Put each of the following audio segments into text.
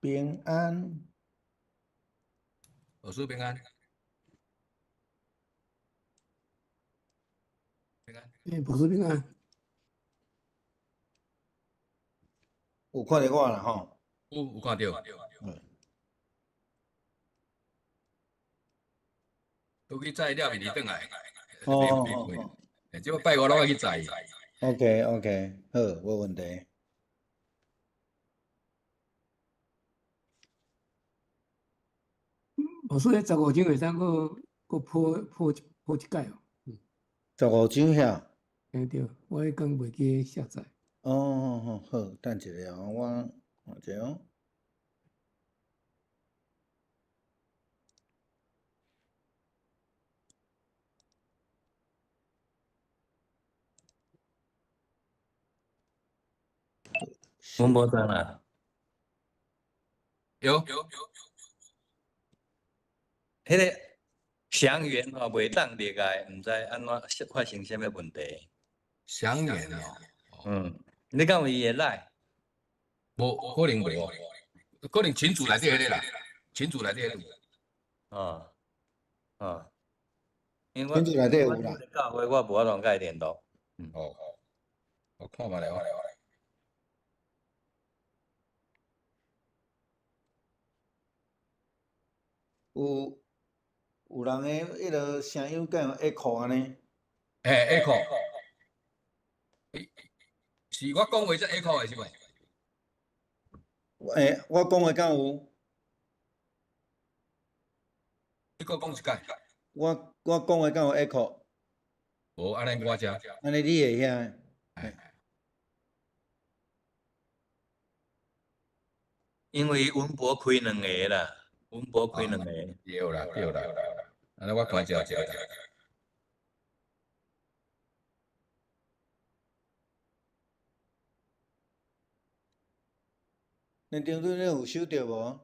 平安。老師平安。平安。欸，牧師平安。有看著我啦吼？有看著。嗯。都去載了，未轉來。哦哦哦。欸，這擺拜五攏愛去載。 OK OK，好，無問題。牧師，彼15章會使閣閣鋪鋪鋪一擺哦。十五章遐？嘿對，我彼工袂記下載。哦哦哦，好，等一下哦，我看者哦。阮無當啦。有。彼个祥源吼袂當入來，毋知按怎發生啥物問題。祥源哦。嗯，你敢有伊的 LINE？無，可能無哦，可能群組內底彼个啦，群組內底彼個有。哦，哦，因為群組內底有啦。教會我無法度共伊聯絡。嗯。哦，我看覓來哦。有有人的彼个聲音敢有 echo 按呢？嘿，echo。是我講話才 echo 的是無？欸，我講話敢有？你閣講一擺。我講話敢有 echo？無，按呢我遮。按呢你會遐？因為文博開兩个啦，文博開兩個。對啦，對啦，按呢我看者者。連長你有收著無？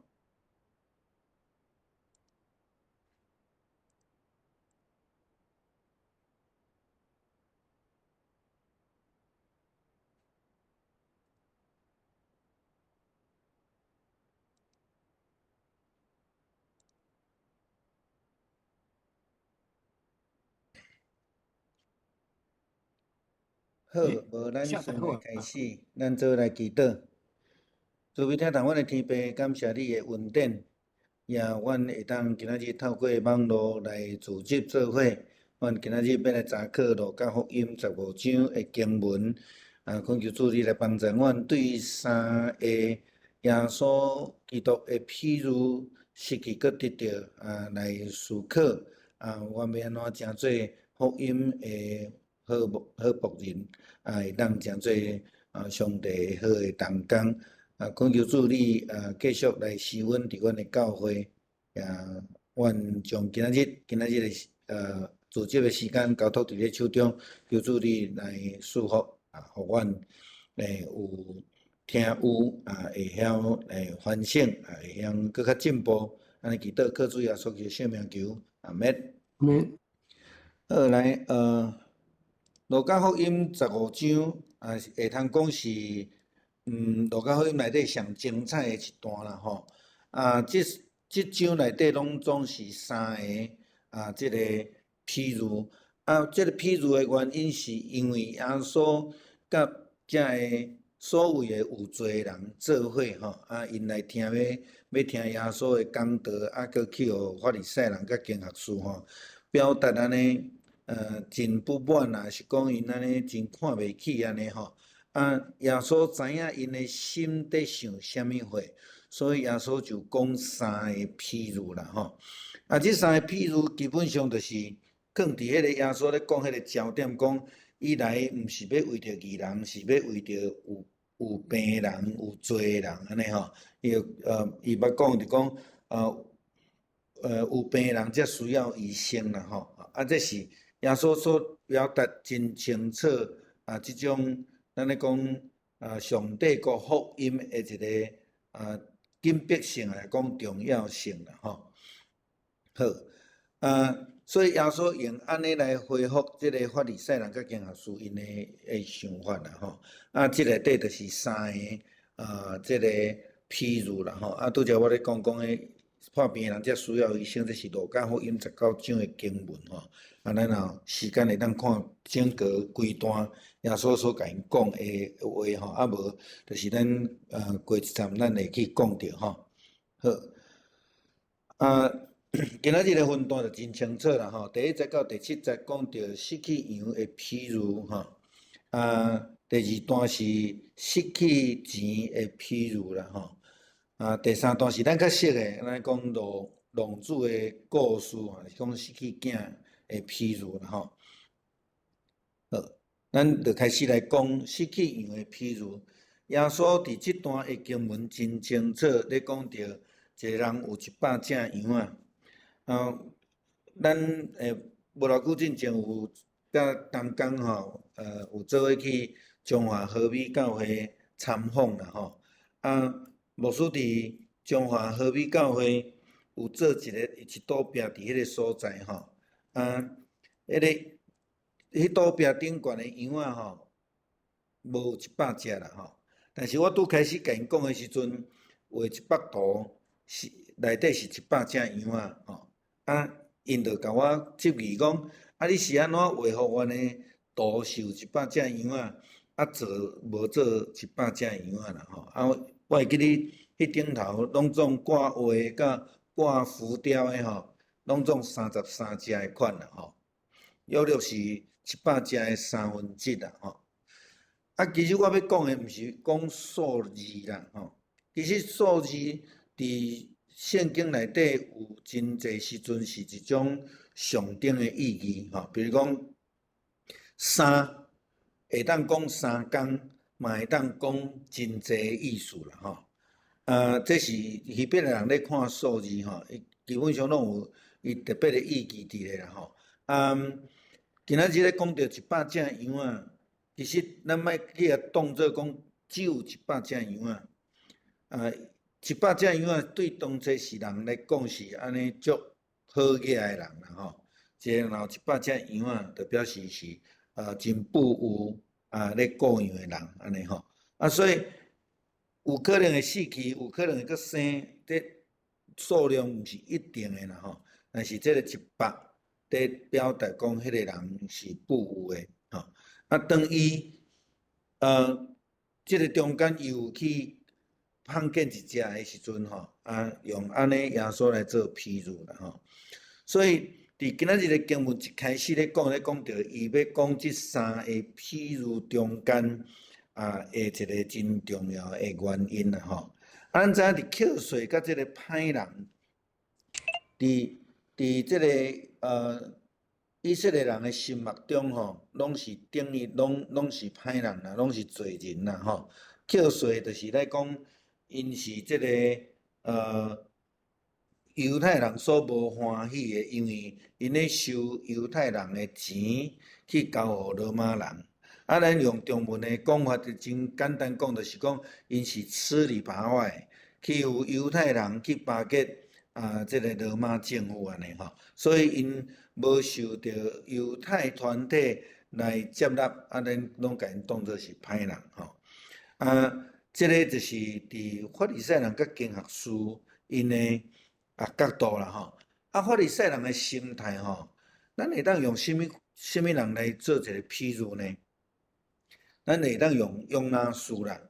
好，無咱先來開始，咱做來祈禱。慈悲疼痛阮的天父，感謝你的恩典，也阮會當今仔日透過網路來組織做伙。阮今仔日欲來查考路加福音十五章的經文，啊，懇求主你來幫助阮對三個耶穌基督的譬喻失去閣得著啊來思考，啊，阮欲按怎成做福音的好牧好僕人，啊，會當成做啊上帝好的同工。啊，懇求主你啊，繼續來施恩佇阮的教會，也阮將今仔日的組織的時間交託佇你手中，求主你來賜福啊，予阮有聽有啊，會曉反省啊，會曉閣較進步。按呢祈禱，靠主耶穌基督聖名求，阿們。阿們。好，來，路加福音十五章啊，會通講是。路加福音內底上精彩的一段啦吼。啊，這這章內底攏總是三個啊，這个譬喻。啊，這个譬喻的原因是因為耶穌佮遮个所謂的有罪人做伙吼，啊，𪜶來聽欲欲聽耶穌的講道，啊，閣去予法利賽人佮經學士吼，表達按呢，真不滿啊，是講𪜶按呢真看袂起按呢吼。啊，耶穌知影𪜶的心佇想啥物貨，所以耶穌就講三个譬喻啦吼。啊，這三个譬喻基本上就是囥佇彼个耶穌咧講彼个焦點，講伊來毋是欲為著義人，是欲為著有病人、有罪的人按呢吼。伊捌講就講，有病人才需要醫生啦吼。啊，這是耶穌所表達真清楚啊，這種。咱咧講啊，上帝國福音的一個啊緊迫性來講重要性啦，吼。好，啊，所以耶穌用按呢來回覆這个法利賽人佮經學士𪜶的想法啦，吼。啊，這內底就是三个啊，這个譬喻啦吼。啊，拄才我咧講講的破病的人才需要醫生，這是路加福音19章的經文吼。啊，咱若有時間會當看整個規段耶穌所共𪜶講的話吼，啊無就是咱過一陣咱會去講著吼。好，啊，今仔日的分段就真清楚啦吼。第一節到第七節講著失去羊的譬喻吼，啊，第二段是失去錢的譬喻啦吼。啊，第三段是咱較熟的，咱講浪浪子的故事，是講失去囝的譬喻啦吼。好，咱就開始來講失去羊的譬喻。耶穌佇這段的經文真清楚，咧講著一個人有100隻羊仔。啊，咱無偌久進前有佮同工吼，有做伙去中華和美教會參訪啦吼。啊，牧師佇中華和美教會有做一個一堵壁佇彼個所在吼。啊，彼堵壁頂懸的羊仔吼，無100隻啦吼。但是我拄開始共𪜶講的時陣，畫一幅圖是內底是100隻羊仔吼。啊，𪜶就共我質疑講，啊，你是按怎畫予阮的圖是有一百隻羊仔，啊做無做一百隻羊仔啦吼？啊，我會記得彼頂頭攏總掛畫佮掛浮雕的吼，攏總33隻的款啦吼，約略是100隻的三分之一啦吼。啊，其實我欲講的毋是講數字啦吼，其實數字佇聖經內底有真濟時陣是一種象徵的意義吼，比如講三會當講三工，嘛會當講真濟的意思啦吼。啊，這是希伯來人咧看數字吼，伊基本上攏有伊特別的意義佇咧啦吼。啊，今仔日咧講著一百隻羊仔，其實咱莫去共當做講只有一百隻羊仔，啊，一百隻羊仔對當初時人來講是按呢足好額的人啦吼。一個人有一百隻羊仔，就表示是真富有啊咧顧養的人按呢吼。啊，所以有可能會死去，有可能會閣生，這數量毋是一定的啦吼。但是這個一百，佇表達講彼個人是富有的吼。啊，當伊這個中間伊有去碰見一隻的時陣吼，啊，用按呢耶穌來做譬喻啦吼。所以佇今仔日的經文一開始咧講咧講著，伊欲講這三個譬喻中間啊，的一個真重要的原因啦吼。啊，咱知影佇扣稅佮這個歹人，佇這個以色列人的心目中吼，攏是等於攏是歹人啦，攏是罪人啦吼。扣稅就是咧講，𪜶是這個猶太人所無歡喜的，因為𪜶咧收猶太人的錢去交予羅馬人。啊，咱用中文的講法就真簡單講，就是講𪜶是吃裡扒外，欺負猶太人去巴結啊，這個羅馬政府按呢吼，所以𪜶無受著猶太團體來接納，啊，咱攏共𪜶當做是歹人吼。啊，這個就是佇法利賽人佮經學士𪜶的啊角度啦吼。啊，法利賽人的心態吼，咱會當用啥物啥物人來做一個譬喻呢？咱會當用約拿書啦。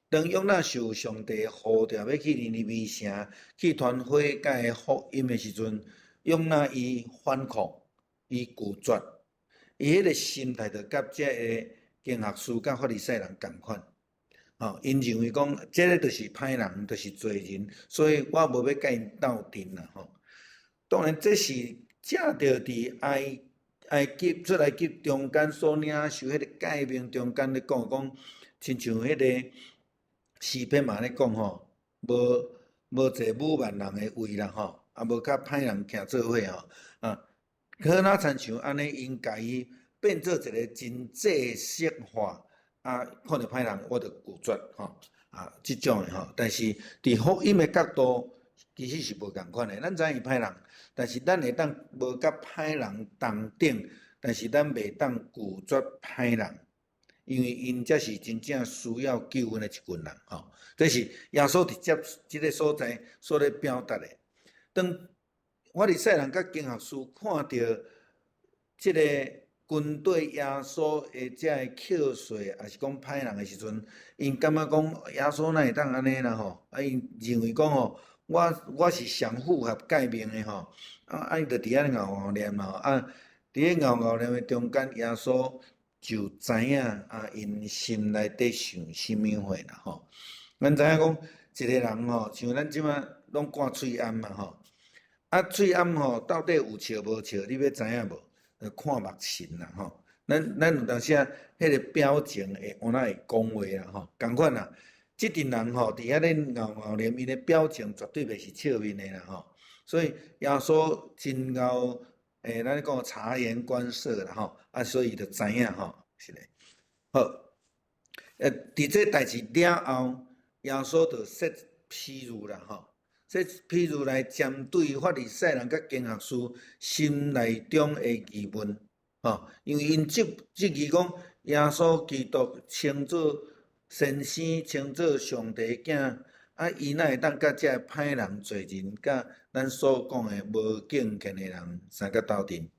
當約拿受上帝呼召欲去尼尼微城去傳悔改的福音的時陣，約拿伊反抗，伊拒絕，伊彼個心態就佮這个經學士佮法利賽人仝款。吼，𪜶認為講，這个就是歹人，就是罪人，所以我無欲佮𪜶鬥陣啦吼。當然，這是藉著佇埃及出埃及中間所領受彼個誡命中間咧講講，親像彼個詩篇嘛咧講吼，無坐侮慢人的位啦吼，啊無佮歹人徛做伙吼，啊，可若親像按呢，𪜶共伊變做一個真制式化，啊，看著歹人我就拒絕吼，啊，這種的吼。但是佇福音的角度，其實是無仝款的。咱知影伊歹人，但是咱會當無佮歹人同等，但是咱袂當拒絕歹人。因為𪜶才是真正需要救恩的一群人吼。這是耶穌直接這个所在所咧表達的。當法利賽人佮經學師看著這个軍隊耶穌的這个扣稅，抑是講歹人的時陣，𪜶感覺講耶穌哪會當按呢啦吼？啊，𪜶認為講吼，我是上符合誡命的吼，啊，伊就佇遐𠢕𠢕念吼，啊，佇咧𠢕𠢕念的中間，耶穌就知影啊，𪜶心內底想啥物貨啦吼。咱知影講，一个人吼，像咱這馬攏掛喙罨嘛吼，啊，喙罨吼到底有笑無笑，你欲知影無？就看目神啦吼。咱有當時啊，彼个表情會有哪會講話啦吼，仝款啦。這陣人吼，佇遐咧𠢕𠢕念，𪜶的表情絕對袂是笑面的啦吼。所以耶穌真𠢕，咱咧講察言觀色啦吼，啊，所以伊就知影吼，是咧。好，佇這代誌了後，耶穌就設譬喻啦吼，設譬喻來針對法利賽人佮經學師心內中的疑問，吼，因為𪜶質疑講耶穌基督稱做先生，稱做上帝囝，啊，伊哪會當佮這个歹人罪人，佮咱所講的無敬虔的人相佮鬥陣？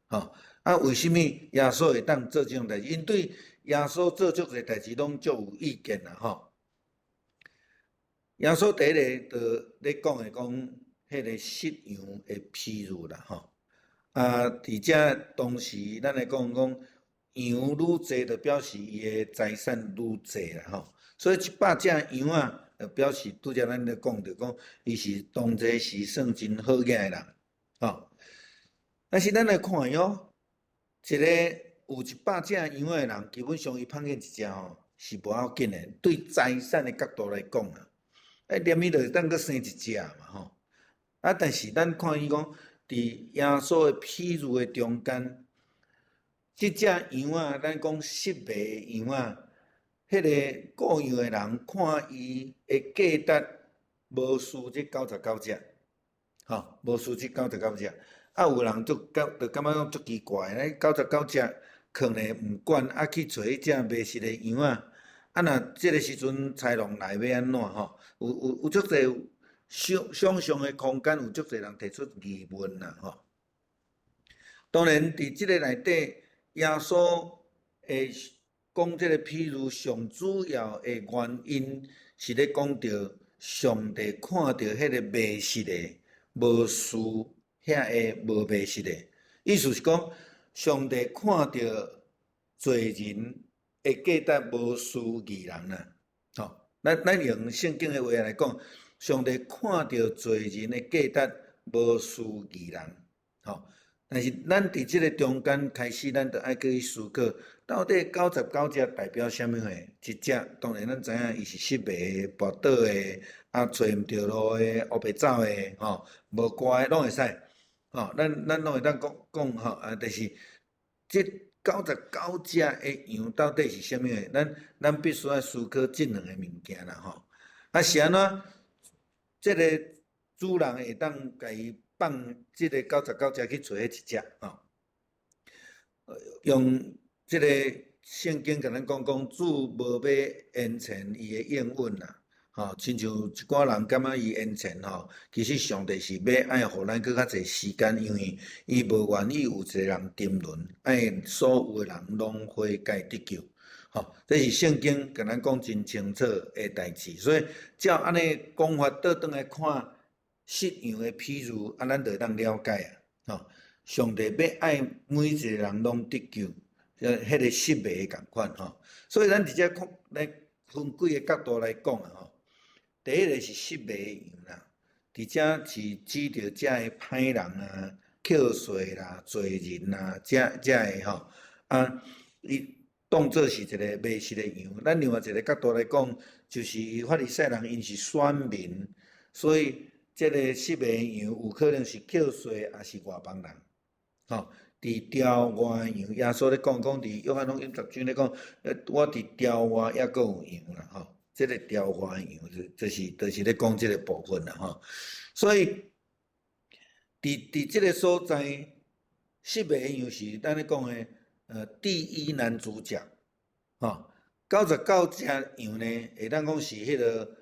吼，啊，為啥物耶穌會當做這種代誌？𪜶對耶穌做足濟代誌攏足有意見啦，吼。耶穌第一个就咧講的講，彼个失羊的譬喻啦，吼。啊，佇遮當時咱來講講羊愈濟，就表示伊的財產愈濟啦，吼。所以100隻羊仔，就表示拄才咱咧講著講，伊是當這時算真好額的人，吼。但是咱來看喲，一个有100隻羊的人，基本上伊碰見一隻吼是無要緊的，對財產的角度來講啊，哎，連伊就會當閣生一隻嘛，吼。啊，但是咱看伊講，佇耶穌的譬喻的中間，這隻羊仔，咱講失迷的羊仔，彼个顧羊的人看伊的價值無輸這99隻，吼，無輸這九十九隻。啊，有人就感覺講足奇怪，咧99隻囥咧毋管，啊去揣彼隻迷失的羊仔，啊若這个時陣豺狼來欲按怎吼？有足濟想像的空間，有足濟人提出疑問啦吼。當然，佇這个內底，耶穌會講這个譬喻，上主要的原因是咧講著上帝看著彼个迷失的，無輸遐个無迷失的。意思是講，上帝看著罪人的價值無輸義人啦。吼，咱用聖經的話來講，上帝看著罪人的價值無輸義人，吼。但是咱佇這个中間開始，咱就愛去思考，到底九十九隻代表啥物貨？一隻當然咱知影伊是失迷的、跋倒的、啊揣毋著路的、烏白走的，吼，無乖攏會使，吼，咱攏會當講講吼，啊，就是這九十九隻的羊到底是啥物貨？咱必須愛思考這兩个物件啦，吼。啊是按怎？這个主人會當共伊放這个九十九隻去揣彼一隻，吼。用這个聖經共咱講講，主無欲延遲伊的應允啦，吼，親像一寡人感覺伊延遲吼，其實上帝是欲愛予咱閣較濟時間，因為伊無願意有一个人沉淪，愛所有的人攏悔改得救，吼，這是聖經共咱講真清楚的代誌，所以照按呢講法倒轉來看失羊的譬喻，啊，咱就會當了解啊，吼，上帝欲愛每一個人攏得救，彼个失迷的仝款吼，所以咱佇遮看來分幾个角度來講啊吼。第一个是失迷的羊啦，佇遮是指著遮个歹人啊、扣稅啦、罪人啦，遮个吼啊，伊當做是一个迷失的羊。咱另外一个角度來講，就是法利賽人𪜶是選民，所以這个失迷的羊有可能是扣稅，抑是外邦人，吼。佇牢外羊，耶穌咧講講佇約翰福音10章咧講，我佇牢外猶閣有羊啦，吼。這个牢外羊就是咧講這个部分啦，吼。所以佇這个所在，失迷的羊是咱咧講的，第一男主角，吼，九十九隻羊呢，會當講是彼个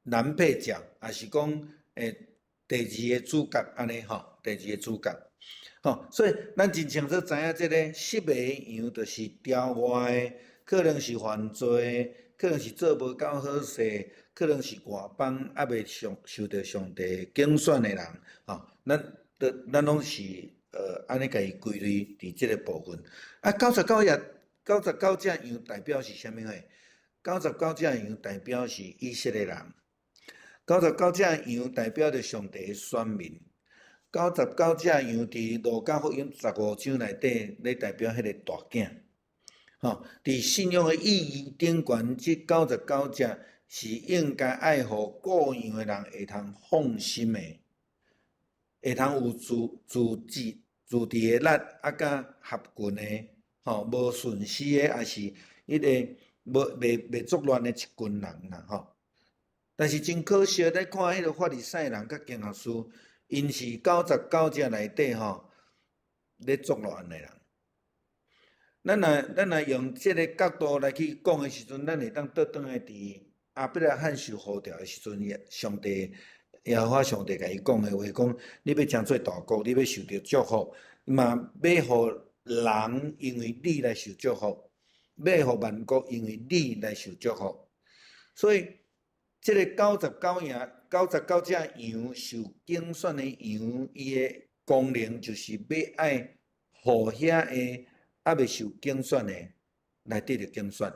男配角，抑是講第二个主角按呢吼，第二个主角。吼，所以咱真清楚知影，這个失迷的羊就是牢外的，可能是犯罪，可能是做無夠好勢，可能是外邦猶未上受著上帝揀選的人，吼，咱攏是按呢共伊歸類佇這个部分。啊，九十九隻九十九隻羊代表是啥物貨？九十九隻羊代表是以色列人。九十九隻羊代表著上帝的選民。九十九隻羊佇路加福音十五章內底，咧代表彼个大囝。吼，佇信仰的意義頂懸，這九十九隻是應該愛予顧羊的人會通放心的，會通有自自治自治的力，啊，佮合群的，吼，無順死的，抑是彼个無袂袂作亂的一群人啦，吼。但是真可惜，咱看彼个法利賽人佮經學士，𪜶是九十九隻內底吼咧作亂的人。咱若用這个角度來去講的時陣，咱會當倒轉來佇亞伯拉罕受呼召的時陣，上帝耶和華上帝共伊講的話，講你欲成做大國，你欲受著祝福，嘛欲予人因為你來受祝福，欲予萬國因為你來受祝福。所以，這个九十九羊、九十九隻羊受揀選的羊，伊的功能就是欲愛予遐个猶未受揀選的來得著揀選。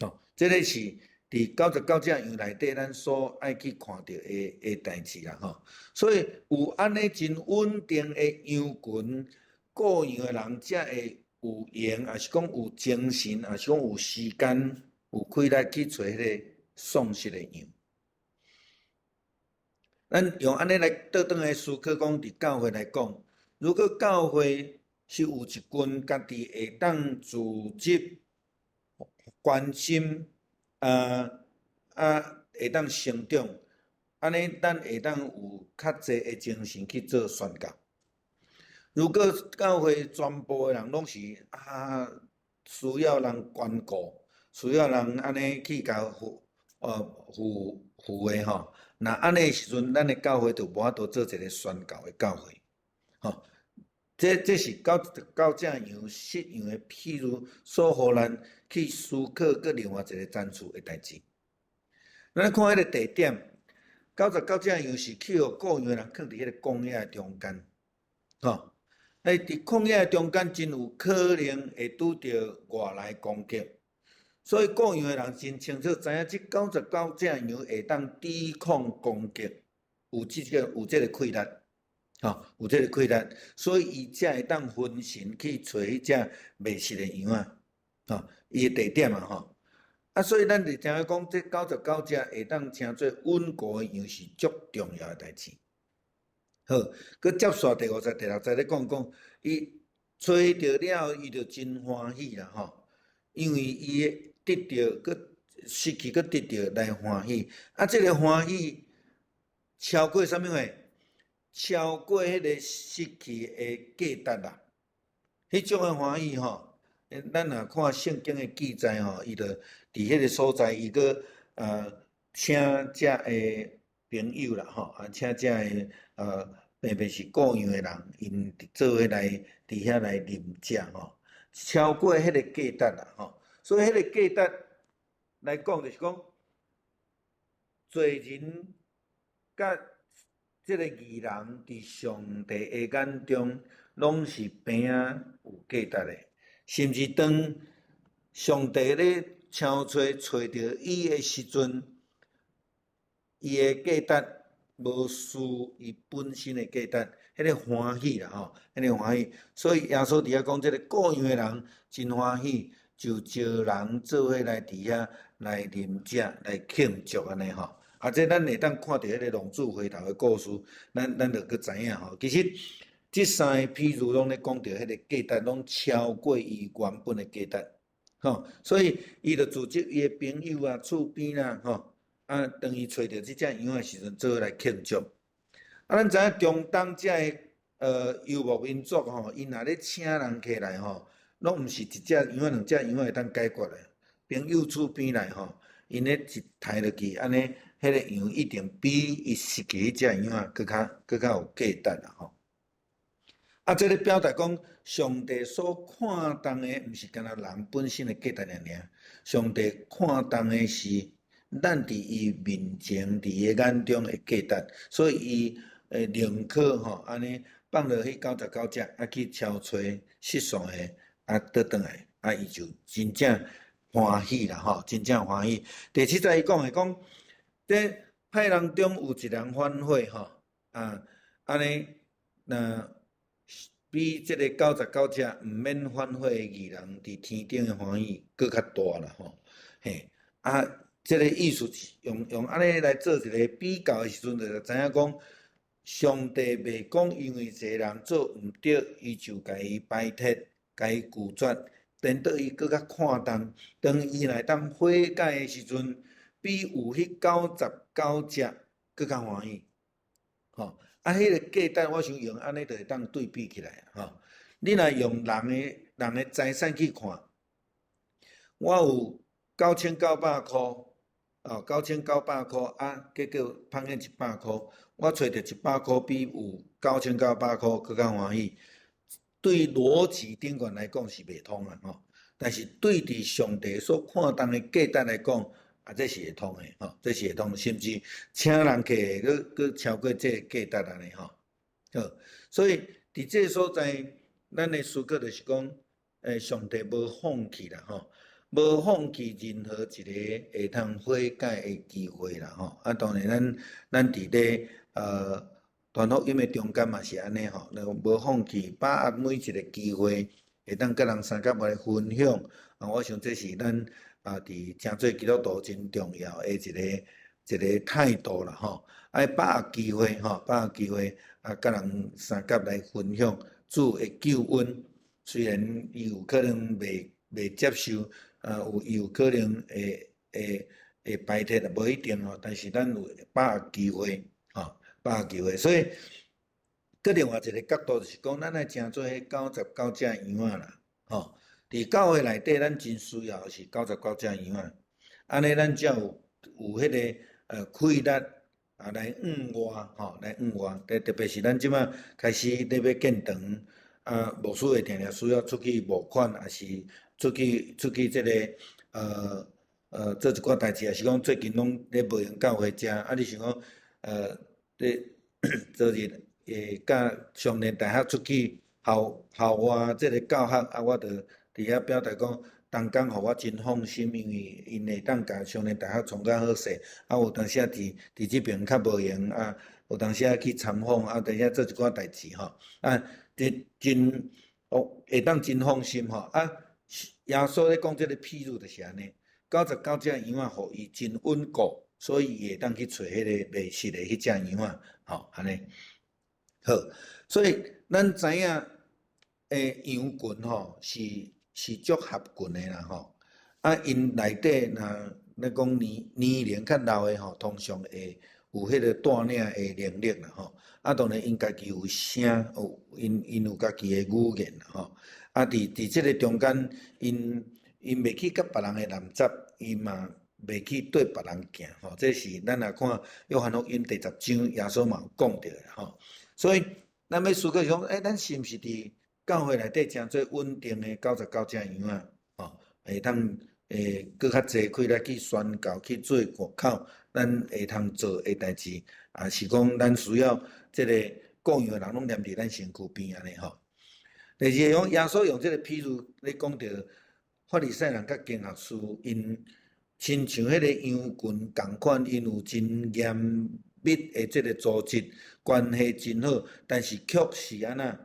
哦，這个是佇九十九隻羊內底，咱所愛去看著的代誌啦吼。所以有按呢真穩定的羊群，顧羊的人才會有閒，抑是講有精神，抑是講有時間、有氣力去揣彼个喪失的羊。咱用按呢來倒轉來思考，講佇教會來講，如果教會是有一群家己會當組織、關心，會當成長，按呢，咱會當有較濟的精神去做宣教。如果教會全部的人攏是啊，需要人關顧，需要人按呢去共扶扶扶的吼，若按呢時陣，咱的教會就無法度做一个宣教的教會，吼。這是九十九隻羊失羊的譬喻，所予咱去思考閣另外一个層次的代誌。咱看彼个地點，九十九隻羊是去予顧羊的人囥佇彼个曠野的中間，吼。欸，佇曠野的中間，真有可能會拄著外來攻擊，所以顧羊的人真清楚知影，這九十九隻羊會當抵抗攻擊，有這个氣力，吼，有這个氣力，所以伊才會當分神去揣彼隻迷失的羊仔，吼，伊的地點啊，吼。啊，所以咱就聽講，這九十九隻會當稱做穩固的羊是足重要的代誌。好，閣接續第五節、第六節咧講講，伊揣著了，伊就真歡喜啦吼，因為伊會得著，閣失去，閣得著來歡喜。啊，這个歡喜超過啥物貨？超過彼个失去的價值啦。彼種的歡喜吼，咱若看聖經的記載吼，伊就佇彼个所在，伊閣請遮的朋友啦吼，啊，請遮的特別是顧羊的人，𪜶做伙來佇遐來啉食吼，超過彼个價值啦吼。所以彼个價值來講，就是講罪人佮這个義人佇上帝的眼中，攏是平仔有價值的，甚至當上帝咧敲揣揣著伊的時陣，伊的價值無輸伊本身的價值，彼个歡喜啦吼，彼个歡喜。所以耶穌佇遐講，這个顧羊的人真歡喜，就招人做伙來佇遐來啉食、來慶祝按呢吼。啊，這咱會當看著彼个浪子回頭的故事，咱就閣知影吼。其實這三个譬喻攏咧講著彼个價值，攏超過伊原本的價值，吼。所以伊就組織伊的朋友啊、厝邊啦，吼。啊，當伊揣著這隻羊的時陣，做伙來慶祝。啊，咱知影中東遮的游牧民族吼，𪜶若咧請人客來吼，攏毋是一隻羊仔、兩隻羊仔會當解決的。朋友厝邊來吼，𪜶咧一刣落去，按呢，彼個羊一定比伊失去彼隻羊仔閣較閣較有價值啦吼。啊，這个表達講，上帝所看重的，毋是干焦人本身的價值爾爾，上帝看重的是咱佇伊面前、佇伊眼中的價值，所以伊會寧可吼按呢放落彼九十九隻，啊去撨揣失喪的，啊倒轉來，啊伊就真正歡喜啦吼，真正歡喜。第七節伊講的講，這歹人中有一人反悔吼，啊，按呢，若比這个九十九隻毋免反悔的義人，佇天頂的歡喜閣較大啦吼。嘿，啊，這个意思是用用按呢來做一个比較的時陣，就知影講，上帝袂講因為一个人做毋對，伊就共伊排斥、共伊拒絕，顛倒伊閣較看重。當伊來當悔改的時陣，比有彼九十九隻閣較歡喜。吼，啊，彼个價值，我想用按呢就會當對比起來吼。你若用人的人的財產去看，我有九千九百箍，哦，九千九百箍啊，結果芳見一百箍，我揣著一百箍比有九千九百箍閣較歡喜。對邏輯頂懸來講是袂通啊，吼。但是對佇上帝所看重的價值來講，啊，這是會通的，吼，這是會通，甚至請人客閣閣超過這个價值按呢吼。好，所以佇這个所在，咱的思考就是講，上帝無放棄啦，吼，無放棄任何一个會通悔改的機會啦，吼。啊，當然咱咱佇咧傳福音的中間嘛是按呢吼，那無放棄，把握每一个機會，會當佮人相佮來分享。啊，我想這是咱啊，佇成做基督徒真重要的一个一个態度啦，吼。愛把握機會，吼，把握機會啊，佮人相佮來分享主的救恩。雖然伊有可能袂袂接受，啊，有伊有可能會會會排斥，無一定吼。但是咱有把握機會，吼，把握機會。所以，閣另外一个角度就是講，咱愛成做彼九十九隻羊仔啦，吼。佇教會內底，咱真需要的是九十九隻羊仔，按呢咱才有有彼个氣力啊來向外吼，來向外。特特別是咱這馬開始咧欲建堂，啊，牧師會定定需要出去募款，抑是出去出去這个做一寡代誌，抑是講最近攏咧無閒教會遮，啊，你想講咧昨日會佮少年大學出去校校外這个教學，啊，我就佇遐表達講，同工予我真放心，因為𪜶會當共少年大學創較好勢，啊，有當時仔佇佇這邊較無閒啊，有當時仔去參訪，啊，當時做一寡代誌吼，啊，真真哦，會當真放心吼，啊，耶穌咧講這个譬喻就是按呢，九十九隻羊仔予伊真穩固，所以伊會當去揣彼个迷失的彼隻羊仔，吼，按呢。好，所以咱知影，羊群吼是是足合群的啦吼，啊，𪜶內底若咧講年年齡較老的吼，通常會有彼个帶領的能力啦吼，啊，當然𪜶家己有聲，有𪜶𪜶有家己的語言啦吼，啊，佇佇這个中間，𪜶𪜶袂去佮別人的濫雜，伊嘛袂去綴別人行吼，這是咱若看約翰福音第十章，耶穌嘛有講著的吼，所以咱欲思考是講，咱是毋是佇教會內底成做穩定的九十九隻羊仔，吼，會當閣較濟氣力去宣教，去做外口，咱會通做的代誌，抑是講咱需要這个顧羊的人攏黏佇咱身軀邊按呢吼。第二個講耶穌用這个譬喻咧講著法利賽人佮經學師，𪜶親像彼个羊群仝款，𪜶有真嚴密的這个組織，關係真好，但是卻是按怎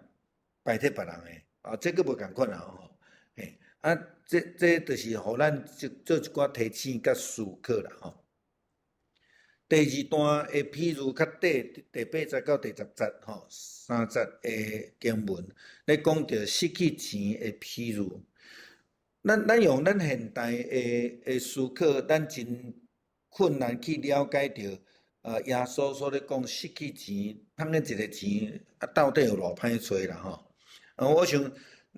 排斥別人的，啊，這閣無仝款啊吼，嘿，啊，這這就是予咱做做一寡提醒佮思考啦吼。第二段的譬喻較短，第八節到第十節吼，三節的經文咧講著失去錢的譬喻。咱咱用咱現代的的思考，咱真困難去了解著，耶穌所咧講失去錢，芳見一个錢，啊，到底有偌歹揣啦吼。啊，我想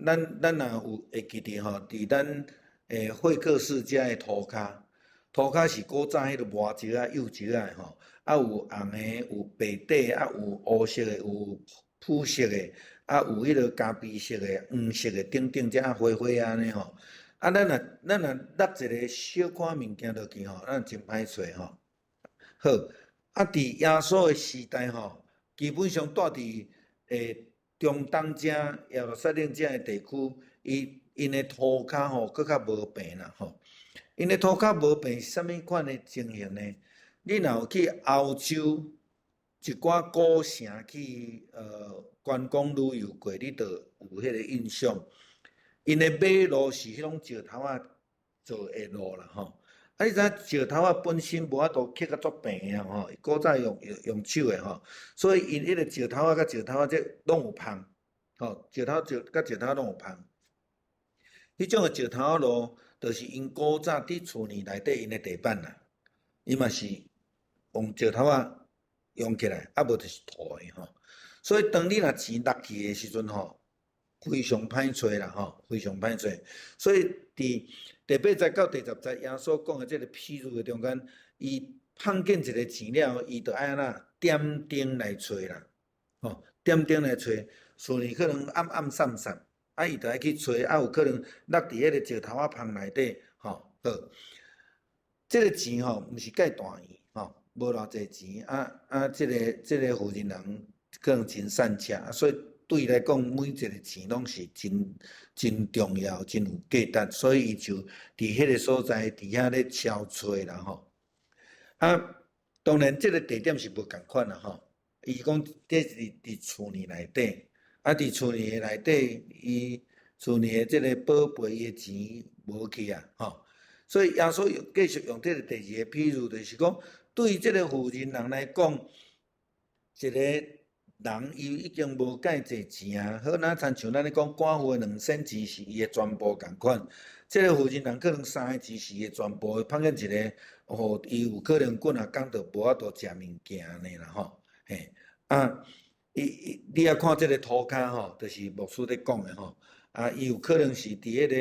咱若有會記得吼，佇咱會客室遮的塗跤，塗跤是古早彼个磨石仔、幼石仔的吼，啊有紅的，有白底，啊有烏色的，有紫色的，啊有彼个咖啡色的、黃色的等等，遮花花按呢吼。啊，咱若落一个小可物件落去吼，咱真歹揣吼。好，啊，佇耶穌的時代吼，基本上住佇中東遮、耶路撒冷遮的地區，𪜶的塗跤吼，閣較無平啦吼。𪜶的塗跤無平是啥物款的情形呢？你若有去歐洲一寡古城去觀光旅遊過，你就有彼个印象。𪜶的馬路是彼種石頭仔做的路啦吼。啊，你知影石頭仔本身無法度刻甲足平的吼，古早用手的吼，所以𪜶彼个石頭仔佮石頭仔這攏有縫，吼，石頭石佮石頭攏有縫。彼種的石頭路，就是𪜶古早佇厝呢內底𪜶的地板啦，伊嘛是用石頭仔用起來，啊無就是土的吼。所以當你若錢落去的時陣吼，非常歹揣啦吼，非常歹揣。所以佇第八節到第十節，耶穌講的這个譬喻的中間，伊碰見一个錢了，伊就愛按怎點燈來揣啦，吼，點燈來揣，厝呢可能暗暗散散，啊，伊就愛去揣，啊，有可能落佇彼个石頭仔縫內底，吼，好，這个錢吼，毋是蓋大圓，吼，無偌濟錢，啊啊，這个婦人人可能真散赤，所以對伊來講，每一个錢攏是真真重要、真有價值，所以伊就佇彼个所在，佇遐咧敲揣啦吼。啊，當然這个地點是無仝款啦吼。伊講這是佇厝呢內底，啊，佇厝呢內底，伊厝呢的這个寶貝伊的錢無去啊，吼。所以耶穌繼續用這个第二个譬喻，就是講對這个婦人人來講，一个人伊已經無蓋濟錢啊，好若親像咱咧講，寡婦的兩仙錢是伊的全部仝款。這个婦人人可能三個錢是伊的全部，碰見一个，哦，伊有可能幾若工就無法度食物件按呢啦吼，嘿，啊，伊伊你也看這个塗跤吼，就是牧師咧講的吼，啊，伊有可能是佇彼个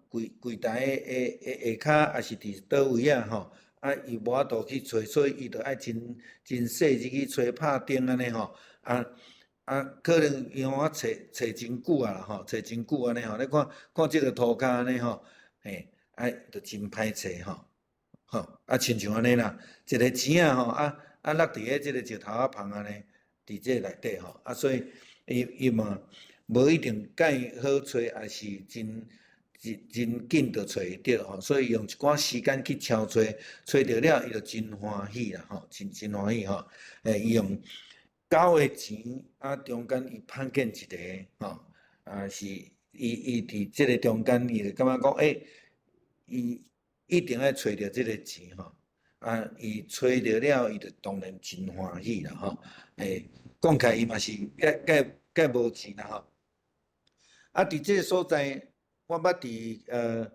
櫃櫃台的的下跤，抑是佇佗位啊吼。啊，伊無法度去揣，所以伊就愛真真細緻去揣拍燈按呢吼，啊啊，可能因為我揣揣真久啊啦吼，揣真久按呢吼，你看看這个塗跤按呢吼，嘿，啊，就真歹揣吼，吼，啊，親像按呢啦，一个錢仔吼，啊啊落佇咧這个石頭仔縫按呢，佇這內底吼，啊，所以伊伊嘛無一定蓋好揣，抑是真。真真緊就揣會著吼，所以用一寡時間去敲揣，揣著了，伊就真歡喜啦吼，真真歡喜吼。伊用九个錢啊，中間伊碰見一个吼，啊是伊伊佇這个中間，伊就感覺講，欸，伊一定愛揣著這个錢吼，啊，伊揣著了，伊就當然真歡喜啦吼。欸，講起來伊嘛是蓋蓋蓋無錢啦吼。啊，佇這个所在。我捌佇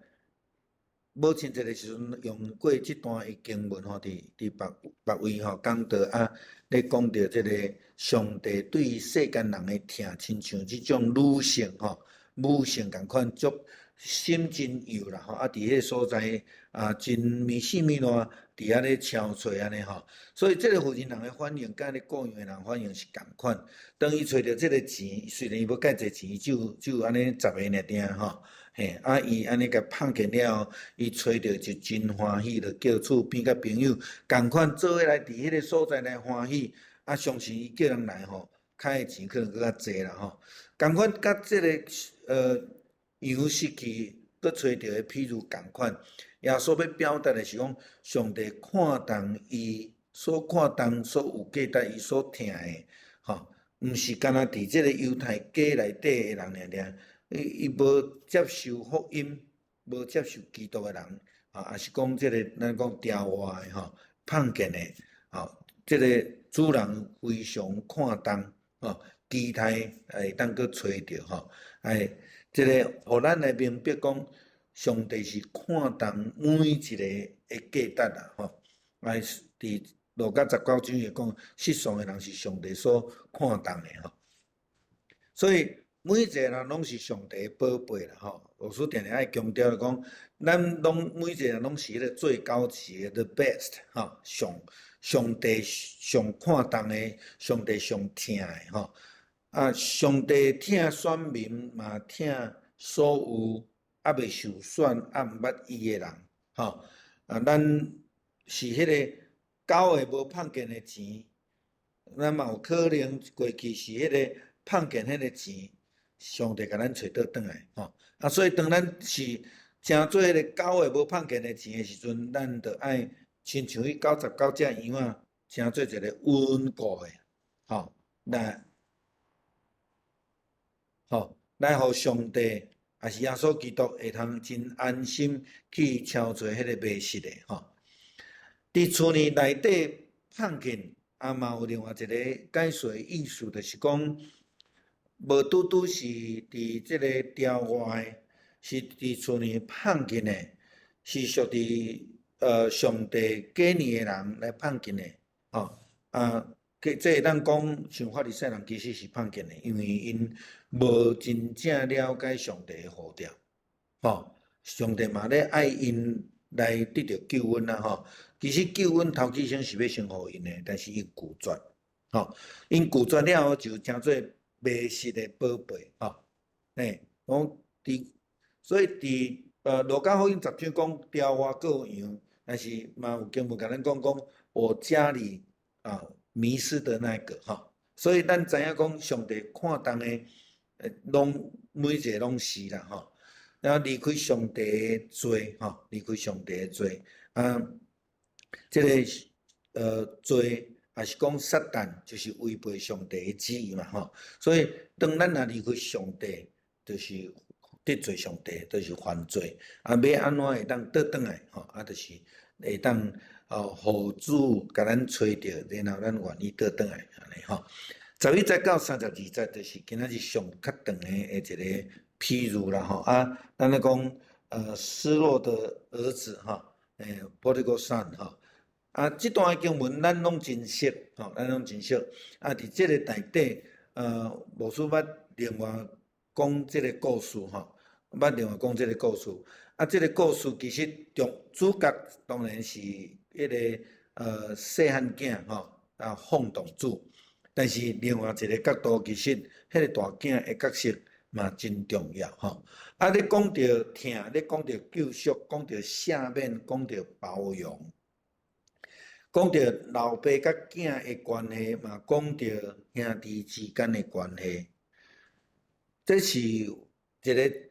母親節的時陣用過這段的經文吼，佇佇別別位吼講到啊，咧講著這个上帝對世間人的疼，親像這種女性吼，母性仝款足心真幼啦吼，啊，佇彼个所在啊，真物死物爛，佇遐咧敲揣按呢吼，所以這个婦人人的反應，佮咧故樣的人反應是仝款。當伊揣著這个錢，雖然伊無蓋濟錢，伊只有只有按呢十个爾爾吼。嘿，啊，伊按呢共碰見了後，伊揣著就真歡喜，就叫厝邊佮朋友仝款做伙來佇彼个所在來歡喜。啊，相信伊叫人來吼，開的錢可能閣較濟啦吼。仝款佮這个羊失去閣揣著的譬喻仝款，耶穌欲表達的是講，上帝看重伊所看重、所有價值、伊所疼的，吼，毋是干焦佇這个猶太家內底的人爾爾。伊伊無接受福音，無接受基督的人，啊，抑是講這个咱講調活的吼，碰見的，吼，這个主人非常看重，吼，期待會當閣揣著吼，哎，這个予咱來明白講，上帝是看重每一个的價值啦，吼，哎，佇路加十九章伊講，失喪的人是上帝所看重的吼，所以。每一个人攏是上帝的寶貝啦吼。牧師定定愛強調講，咱攏每一個人攏是彼個最高級的 the best 吼，上帝上看重的，上帝上疼的吼。啊，上帝疼選民嘛，疼所有猶未受選、猶毋捌伊的人吼。啊，咱是彼个九个無紡見的錢，咱嘛有可能過去是彼个紡見彼个錢，上帝共咱揣倒轉來吼。啊，所以當咱是成做彼個九個無紡見的錢的時陣，咱就愛親像彼99隻羊仔，成做一個穩固的吼，來吼來予上帝，也是耶穌基督會通真安心去敲揣彼個迷失的吼。佇厝內內底紡見，啊嘛有另外一個解說的意思，就是講，無拄拄是佇這个牢外的，是佇厝內紡見的，是屬佇上帝揀的人來紡見的，吼啊，這會當講像法利賽人其實是紡見的，因為𪜶無真正了解上帝的呼召，吼，上帝嘛咧愛𪜶來得著救恩啊，吼。其實救恩頭起先是欲先予𪜶的，但是𪜶拒絕，吼，𪜶拒絕了後就成做迷失的寶貝，吼，欸，講佇所以佇路加福音10章講牢外閣有羊，但是嘛有經文共咱講講我家裡啊迷失的那個，吼，所以咱知影講上帝看重的，攏每一个攏是啦，吼，然後離開上帝的罪，吼，離開上帝的罪，啊。這個罪，也是講撒旦，就是違背上帝的旨意嘛，吼。所以當咱若離開上帝，就是得罪上帝，就是犯罪。啊，欲按怎會當倒轉來，吼？啊，就是會當哦，予主共咱揣著，然後咱願意倒轉來，按呢吼。11節到32節，就是今仔日上較長的一個譬喻啦，吼。啊，咱咧講失落的兒子，吼，prodigal son，吼。啊，這段經文咱攏真熟，吼，咱攏真熟。啊，佇這個內底，牧師捌另外講這個故事，吼，捌另外講這個故事。啊，這個故事其實中主角當然是彼个細漢囝，吼，啊，放蕩子。但是另外一個角度，其實彼个大囝的角色嘛真重要，吼。啊，你講著疼，你講著救贖，講著赦免，講著包容。講著老爸佮囝的關係，嘛講著兄弟之間的關係，這是一個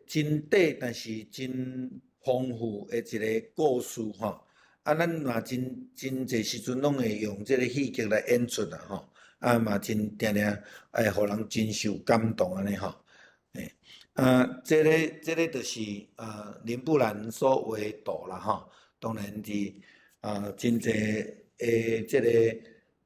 真短但是真豐富的一個故事吼。啊，咱嘛真真濟時陣攏會用這个戲劇來演出啦吼。啊，嘛真定定會予人真受感動按呢吼。欸，啊，這个就是啊林布蘭所畫的圖啦吼。當然佇啊真濟的這个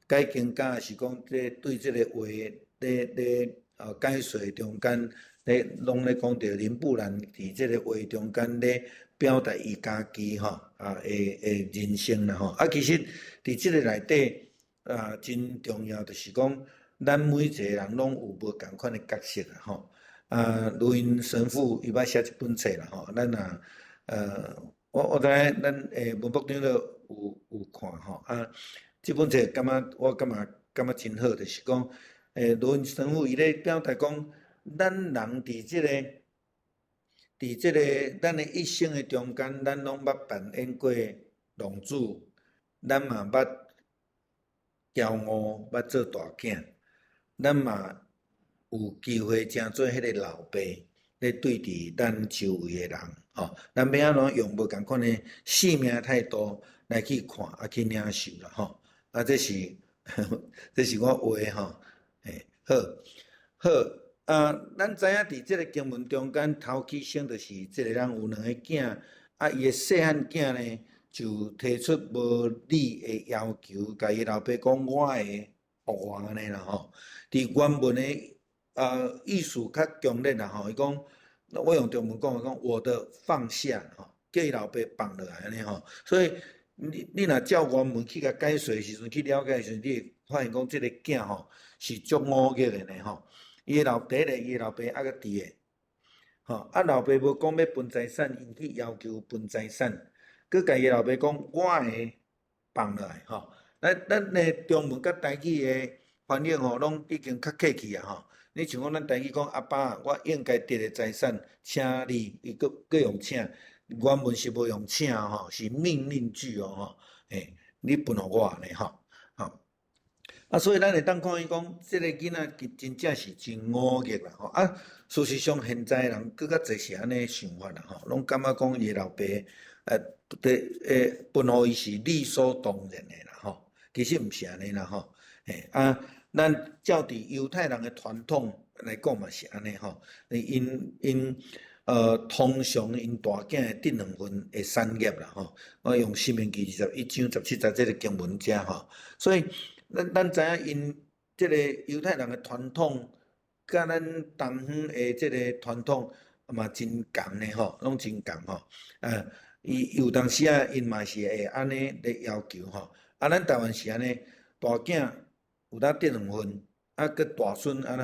解經家是講，這對這個畫咧咧啊解說中間咧，攏咧講著林布蘭佇這个畫中間咧表達伊家己吼啊的人生啦吼。啊，其實佇這个內底啊，真重要就是講，咱每一个人攏有無仝款的角色啦吼。啊，盧雲神父伊捌寫一本冊啦吼，咱若我知影咱文博長老有看吼啊，這本冊感覺我感覺真好，就是講，盧雲神父伊咧表達講，咱人佇這個咱的一生的中間，咱攏捌扮演過浪子，咱嘛捌驕傲，捌做大囝，咱嘛有機會成做彼个老爸，咧對治咱周圍的人，吼，咱欲按怎用無仝款的生命態度來去看，啊去領受啦，吼，啊，這是我畫的吼，欸，好，好，啊，咱知影佇這个經文中間，頭起先就是這个人有兩个囝，啊，伊的細漢囝呢，就提出無理的要求，共伊老爸講我的予我按呢啦吼。佇原文的意思較強烈啦吼，伊講，我用中文講，講我的放下吼，叫伊老爸放落來按呢吼。所以你若照原文去共解說的時陣，去了解的時陣，你會發現講這个囝吼是足忤逆的呢吼。伊的老第一个，伊的老爸猶閣佇的，吼，啊老爸無講欲分財產，𪜶去要求分財產，閣共伊老爸講我的放落來，吼。咱咱的中文佮台語的翻譯吼，攏已經較客氣啊，吼。你像講咱台語講阿爸，我應該得的財產，請你，伊閣閣用請，原文是無用請吼，是命令句哦，吼，欸，你分予我按呢吼，吼。啊，所以咱會當看伊講，這个囡仔其真正是真忤逆啦，吼。啊，事實上現在人閣較濟是按呢想法啦，吼，攏感覺講伊老爸，對，分予伊是理所當然的啦，吼。其實毋是按呢啦，吼。欸，啊，咱照佇猶太人的傳統來講嘛是按呢吼，𪜶𪜶通常𪜶大囝會得兩份的產業啦，吼。我用申命記21章17節這个經文遮吼，所以咱咱知影𪜶這个猶太人的傳統，佮咱東方的這个傳統嘛真仝的吼，攏真仝吼。啊，伊有當時啊，𪜶嘛是會按呢咧要求吼。啊，咱台灣是按呢，大囝有當得兩份，啊，閣大孫按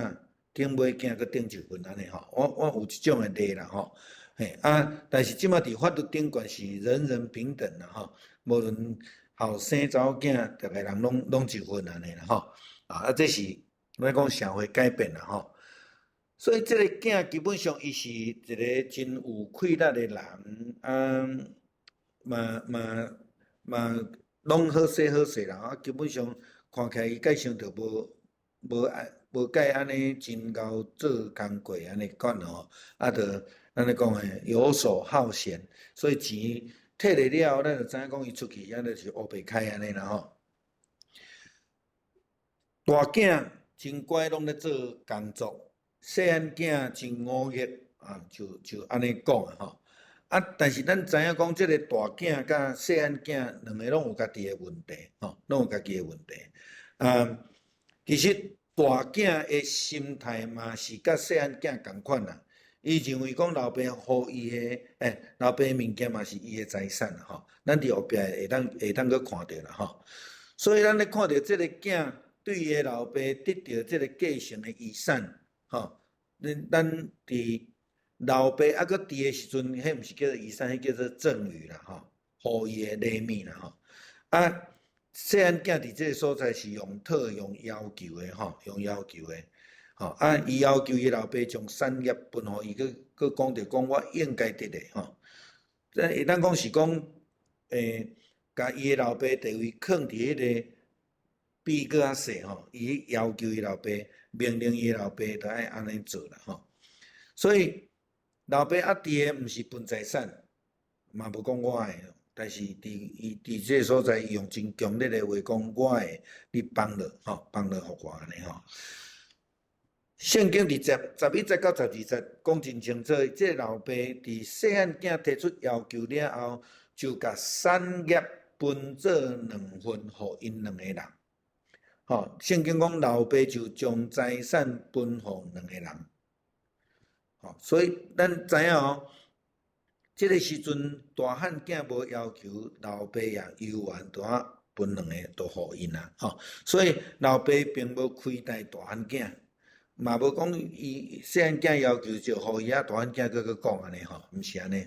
怎頂尾囝閣頂一份按呢吼。我我有這種的例啦吼。嘿啊，但是這馬佇法律頂懸是人人平等啦吼，無論後生查某囝，逐个人攏攏一份按呢啦吼。啊，這是欲講社會改變啦吼。所以這个囝基本上伊是一个真有氣力的人，啊，嘛嘛嘛攏好勢好勢啦。啊，基本上看起來伊蓋想著無無愛無蓋按呢真𠢕做工課按呢款吼，啊，著咱咧講的遊手好閒，所以錢摕來了後，咱就知影講伊出去按呢是烏白開按呢啦吼。大囝真乖，攏咧做工作；細漢囝真忤逆啊，就就按呢講啊吼。啊，但是咱知影講，這个大囝佮細漢囝兩个攏有家己的問題，吼，攏有家己的問題。啊，其實大囝的心態嘛是佮細漢囝仝款啦。伊認為講老爸予伊的，欸，老爸的物件嘛是伊的財產啦，吼。咱佇後壁會當會當閣看著啦，吼。所以咱咧看著這个囝對伊的老爸得著這个繼承的遺產，吼。咱咱佇老爸猶閣佇的時陣，彼毋是叫做遺產，彼叫做贈與啦，吼，予伊的禮物啦，吼。啊，細漢囝佇這个所在是用討用要求的，吼，用要求的，吼。啊，伊要求伊老爸將產業分予伊，閣閣講著講我應該得的，吼。這會當講是講，欸，共伊的老爸地位囥佇彼个比閣較細吼，伊要求伊老爸，命令伊老爸著愛按呢做啦，吼。所以老爸猶佇的毋是分財產，嘛無講我的，但是佇伊佇這个所在，伊用真強烈的話講我的，你放落吼，放落予我按呢吼。聖經佇十十一節到十二節講真清楚，這个老爸佇細漢囝提出要求了後，就共產業分做兩份，予𪜶兩個人。吼，聖經講老爸就將財產分予兩個人。吼，所以咱知影哦，這个時陣大漢囝無要求，老爸也猶原著愛分兩個都予𪜶啊。吼，所以老爸並無虧待大漢囝，嘛無講伊細漢囝要求就予伊啊，大漢囝閣閣講按呢吼，毋是按呢。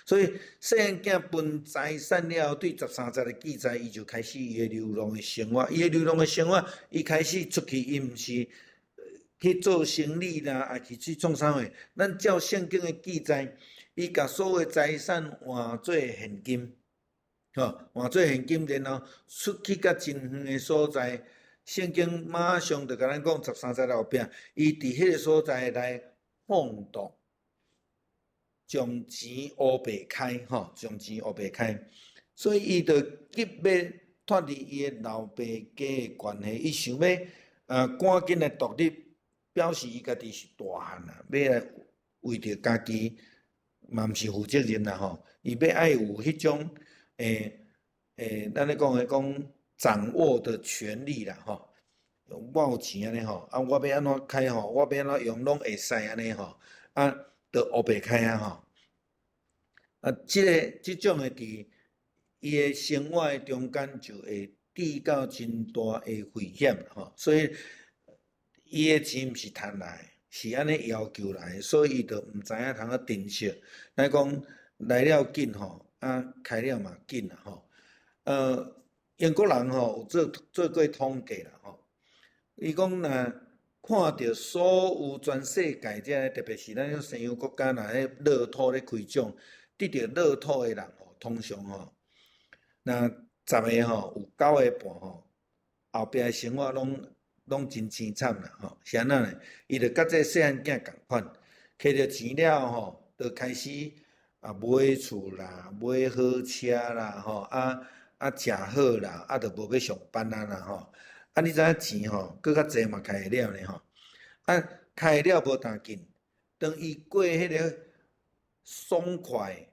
所以細漢囝分財產了後，對13節的記載，伊就開始伊的流浪的生活。伊的流浪的生活，伊開始出去，伊毋是去做生意啦，抑是去創啥貨？咱照聖經的記載，伊共所有財產換做現金，吼，換做現金，然後出去到真遠的所在。聖經馬上就共咱講13節後壁，伊佇彼个所在來放蕩，將錢烏白開，吼，將錢烏白開，所以伊就急欲脫離伊的老爸家的關係，伊想欲趕緊來獨立，表示伊家己是大漢啦，欲來為著家己嘛毋是負責任啦，吼，伊欲愛有彼種欸欸，咱咧講的講掌握的權利啦，吼，我有錢按呢吼，啊，我欲按怎開吼，我欲按怎用攏會使按呢吼，啊，就烏白開啊吼，啊，這个這種的佇伊的生活的中間就會遇到真大的危險吼，所以伊的錢毋是趁來的。是按呢要求來，所以伊就毋知影通怎珍惜。咱講來了緊吼，啊開了嘛緊啦吼。英國人吼有做過統計啦吼，伊講若看著所有全世界這個，特別是咱種西洋國家，若彼樂透咧開獎，得著樂透的人吼，通常吼，若十個吼有九個半吼，後壁的生活攏真凄慘啦吼。是按怎呢？伊就佮這細漢囝仝款，摕著錢了吼，就開始啊買厝啦，買好車啦吼，啊食好啦，啊就無欲上班啊啦吼。啊你知影錢吼，閣較濟嘛開會了呢吼。啊開會了無當緊，當伊過彼个爽快、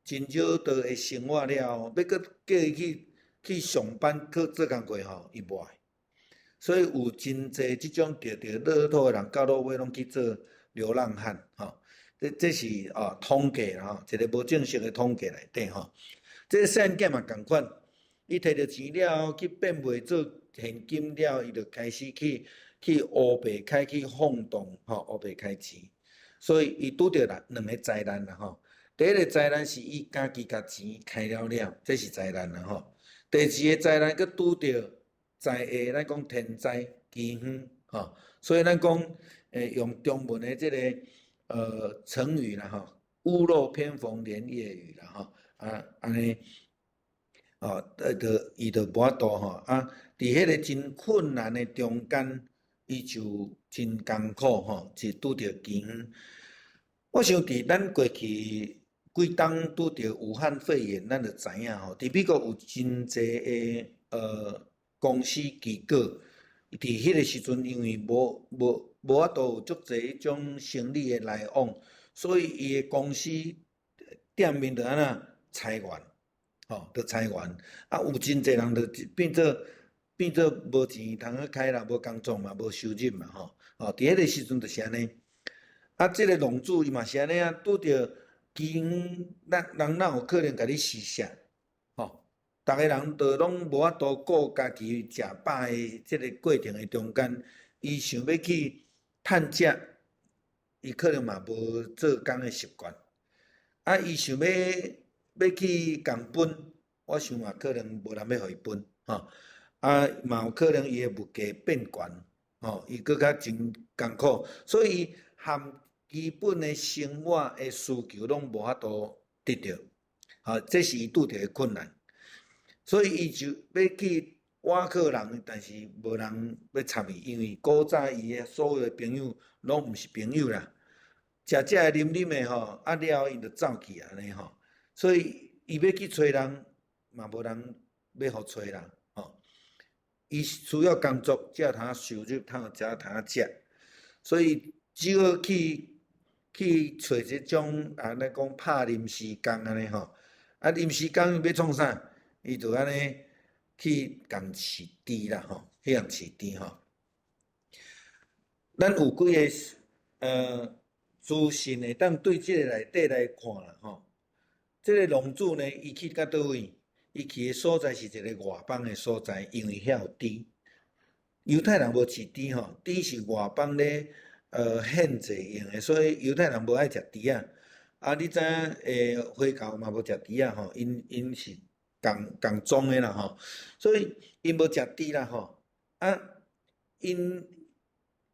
真少得的生活了後，欲閣叫伊去上班去做工課吼，伊無愛。所以有真濟這種得著樂透的人，到落尾攏去做流浪漢吼。這是哦統計啦吼，一個無正式的統計內底吼。這個細漢囝嘛仝款，伊摕著錢了後去變賣做現金了，伊就開始去烏白開去放蕩吼，烏白開錢。所以伊拄著兩個災難啦吼。第一個災難是伊家己共錢開了了，這是災難啦吼。第二個災難閣拄著災禍，咱講天災饑荒吼。所以咱講，用中文的這個成語啦吼，屋漏偏逢連夜雨啦吼，啊按呢，哦，就伊就無法度吼，啊，佇彼個真困難的中間，伊就真艱苦吼，是拄著饑荒。我想佇咱過去幾冬拄著武漢肺炎，咱就知影吼，佇美國有真濟的公司機構，佇彼個時陣因為無法度有足濟彼種生意的來往，所以伊的公司店面就按怎裁員，吼，就裁員。啊，有真濟人就變做無錢通去開啦，無工作嘛，無收入嘛，吼。哦，佇彼個時陣就是按呢。啊，這個浪子伊嘛是按呢啊，拄著饑荒，咱人哪有可能共你施捨？吼，逐个人都攏無法度顧家己食飽的這個過程的中間，伊想欲去趁食，伊可能嘛無做工的習慣。啊，伊想欲去共分，我想嘛可能無人欲予伊分，吼。啊，嘛有可能伊的物價變懸，吼，伊閣較真艱苦，所以伊含基本的生活的需求攏無法度得著，吼，這是伊拄著的困難。所以伊就欲去倚靠人，但是無人欲插伊，因為古早伊的所有的朋友攏毋是朋友啦，食食的啉啉的吼，啊了後𪜶就走去按呢吼，所以伊欲去揣人，嘛無人欲予揣啦，吼。伊需要工作，才有通收入，才有通食，所以只好去揣這種啊，咱講拍臨時工按呢吼，啊臨時工欲創啥？伊就按呢去共飼豬啦吼，去共飼豬吼。咱有幾个資訊會當對這个內底來看啦吼。這个浪子呢，伊去到佗位？伊去的所在是一个外邦的所在，因為遐有豬。猶太人無飼豬吼，豬是外邦咧獻祭用的，所以猶太人無愛食豬仔。啊，你知影回教嘛無食豬仔吼，𪜶是仝仝宗的啦吼，所以𪜶無食豬啦吼。啊，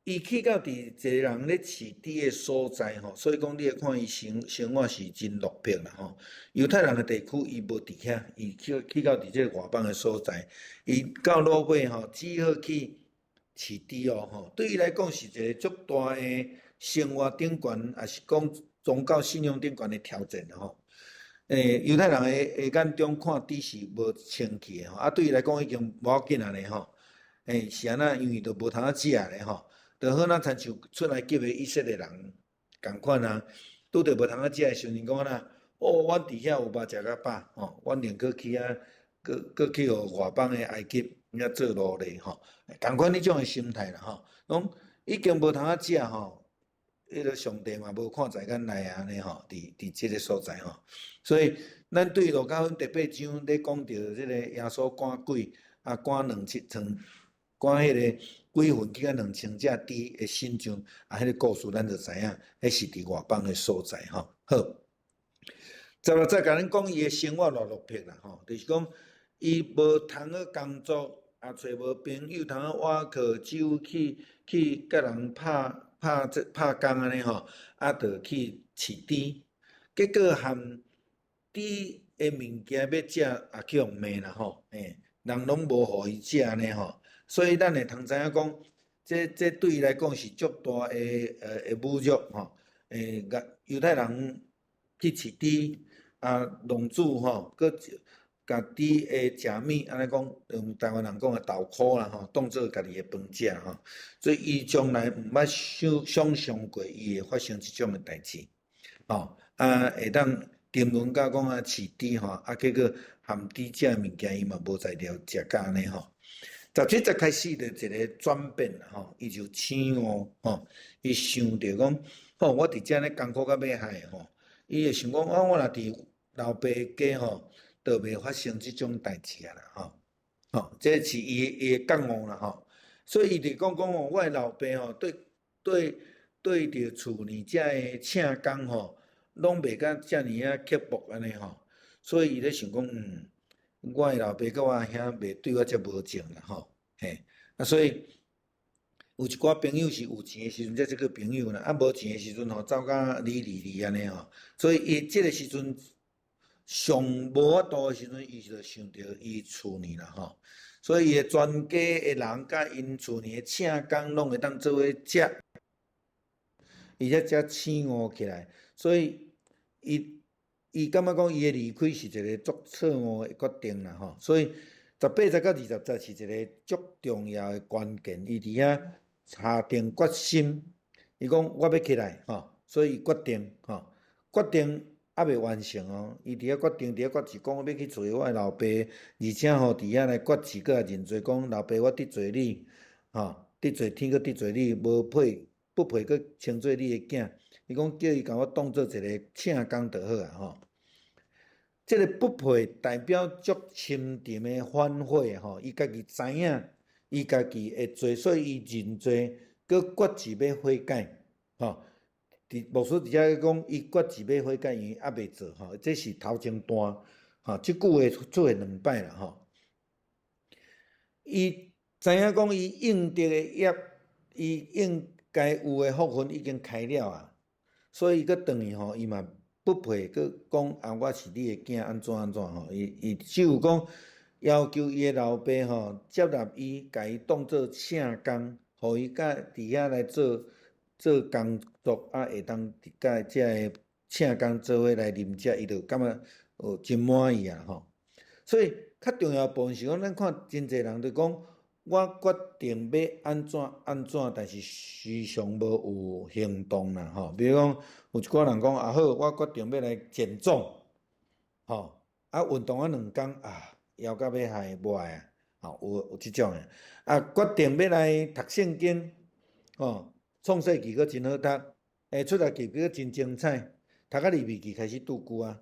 伊去到佇一个人咧飼豬的所在吼，所以講你會看伊生活是真落魄啦吼。猶太人的地區伊無佇遐，伊去到佇這个外邦的所在，伊到落尾吼，只好去飼豬哦吼。對伊來講是一个足大的生活頂懸，抑是講宗教信仰頂懸的挑戰吼。猶太人的眼中看豬是無清氣的吼，啊對伊來講已經無要緊啊咧吼。是按怎？因為都無通仔食咧吼。就好若親像出埃及的以色列人仝款啊，拄著無通仔食的時陣，講按怎？哦，阮佇遐有肉食較飽吼，阮寧可去遐，閣去予外邦的埃及遐做奴隸吼，仝款彼種的心態啦吼，攏已經無通仔食吼，彼个上帝嘛無看在眼內按呢吼，佇這个所在吼，所以咱對路加福音第八章咧講著這个耶穌趕鬼啊，趕兩七層。看彼个鬼魂去甲2000隻豬的身上，啊，彼个故事咱就知影，彼是佇外邦的所在吼。好，16節共咱講伊的生活偌落魄啦吼，就是講伊無通好工作，也揣無朋友通好倚靠，只有去佮人拍拍這拍工按呢吼，啊，就去飼豬，結果含豬的物件欲食，也去予罵啦吼，欸，人攏無予伊食按呢吼，所以咱會通知影講，這對伊來講是足大的侮辱吼，欸，猶太人去飼豬，啊，浪子吼，閣共豬的食物，按呢講，用台灣人講的豆箍啦吼，當做家己的飯食吼，所以伊從來毋捌想象過伊會發生這種的代誌，吼，啊，會當沉淪到講啊飼豬吼，啊，結果含豬食的物件伊嘛無才調食甲按呢吼。17節開始就一個轉變啦吼，伊就醒悟吼，伊想著講，吼，我佇遮咧艱苦甲欲害吼，伊會想講，啊，我若佇老爸家吼，就袂發生這種代誌啊啦吼，吼，這是伊的覺悟啦吼，所以伊就講講吼，我的老爸吼，對著厝裡遮的請工吼，攏袂甲遮爾仔刻薄按呢吼，所以伊咧想講，我的老爸佮我阿兄袂對我遮無情啦吼，嘿，啊所以有一寡朋友是有錢的時陣才這個朋友啦，啊無錢的時陣吼，走甲離離離按呢吼，所以伊這個時陣上無法度的時陣，伊就想著伊厝裡啦吼，所以伊的全家的人佮𪜶厝裡的請工攏會當做伙食，伊才才醒悟起來，所以伊感覺講伊的離開是一個足錯誤的決定啦吼，所以18節到20節是一個足重要的關鍵，伊佇遐下定決心，伊講我欲起來吼，所以伊決定吼，決定猶未完成哦，伊佇遐決定，佇遐決志講我欲去揣我的老爸，而且吼佇遐來決志，閣來認罪講老爸我得罪你，吼，得罪天閣得罪你，無配不配閣稱做你的囝。伊講叫伊共我當做一個請工就好啊吼。這個不配代表足深沉的反悔吼，伊家己知影，伊家己的罪，所以伊認罪，閣決志欲悔改吼。佇牧師佇遮講，伊決志欲悔改，因為猶未做吼，這是頭前段吼，這句話出現兩擺啦吼。伊知影講，伊應得的業，伊應該有的福分已經開了啊。所以伊閣轉去吼，伊嘛不配閣講啊，我是你的囝，按怎按怎吼。伊只有講要求伊的老爸吼接納伊，共伊當做請工，予伊佮佇遐來做做工作，啊會當佮遮个請工做伙來啉食，伊就感覺哦真滿意啊吼。所以較重要部分是講，咱看真濟人就講，我決定欲按怎按怎，但是時常無有行動啦吼。比如講，有一寡人講啊好，我決定欲來減重，吼，啊運動啊2工啊，枵甲欲害，無愛啊，吼，有這種的。啊，決定欲來讀聖經，吼，創世記閣真好讀，出埃及記閣真精彩，讀到利未記開始拄久啊。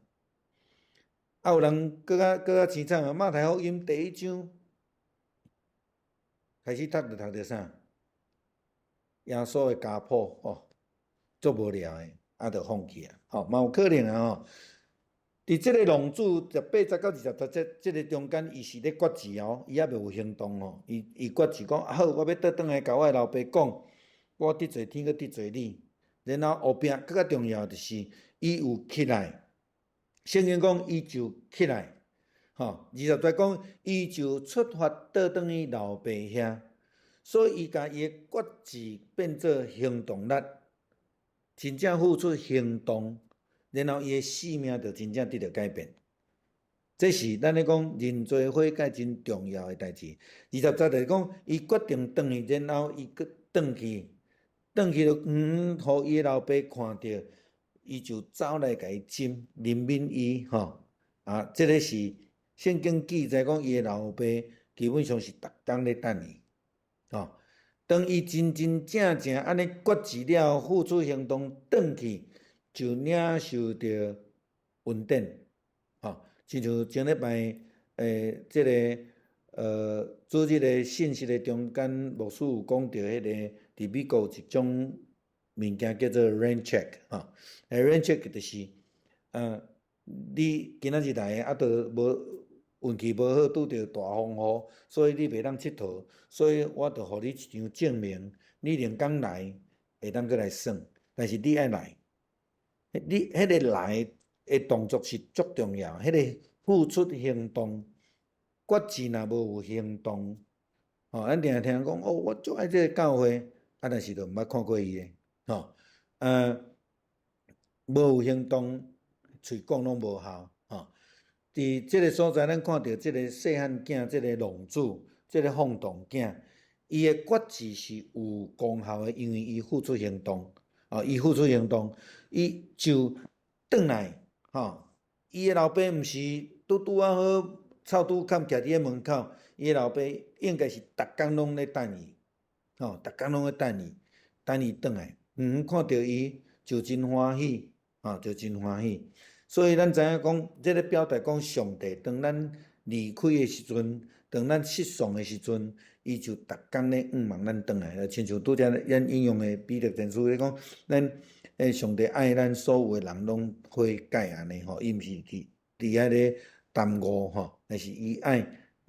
啊，有人閣較閣較凄慘啊，馬太福音第一章開始讀就讀著啥？耶穌的家譜吼，足無聊的，啊，就放棄啊，吼，嘛有可能啊吼。佇這個浪子18節到20節這個中間，伊是咧決志哦，伊猶未有行動哦。伊決志講，好，我欲倒轉來共我的老爸講，我得罪天，閣得罪你。然後後壁閣較重要就是，伊有起來，聖經講伊就起來，吼，20節講伊就出發倒轉去老爸遐，所以伊共伊的決志變做行動力，真正付出行動，然後伊的性命就真正得著改變。這是咱咧講認罪悔改真重要的代誌。20節就是講，伊決定轉去，然後伊閣轉去，轉去就予伊的老爸看著，伊就走來共伊親，憐憫伊吼。啊，這个是聖經記載講，伊的老爸基本上是逐工咧等伊，吼。當伊真真正正按呢決志了，付出行動，轉去就領受著恩典，吼。親像前禮拜，這个主日的信息的中間，牧師有講著彼个佇美國有一種物件叫做 rain check 吼，rain check 就是，你今仔日來啊，著無運氣無好，拄著大風雨，所以你袂當𨑨迌，所以我著予你一張證明，你兩工來會當閣來耍，但是你愛來，你彼个來的動作是足重要，彼个付出行動，決志若無有行動，吼，咱定定聽講哦，我足愛這个教會，啊，但是就毋捌看過伊的，吼，無有行動，喙講攏無效，吼。佇這个所在，咱看著這个細漢囝，這个浪子，這个放蕩囝，伊的決志是有功效的，因為伊付出行動，哦，伊付出行動，伊就轉來，吼，伊的老爸毋是拄拄仔好臭拄崁徛佇咧門口，伊的老爸應該是逐工攏咧等伊，吼，逐工攏咧等伊，等伊轉來，遠遠看著伊就真歡喜，吼，就真歡喜。所以咱知影講，這个表達講上帝當咱離開的時陣，當咱失喪的時陣，伊就逐工咧向望咱轉來。親像拄才咱引用的彼得前書咧講，咱上帝愛咱所有的人攏悔改按呢吼，伊毋是佇遐咧耽誤吼，但是伊愛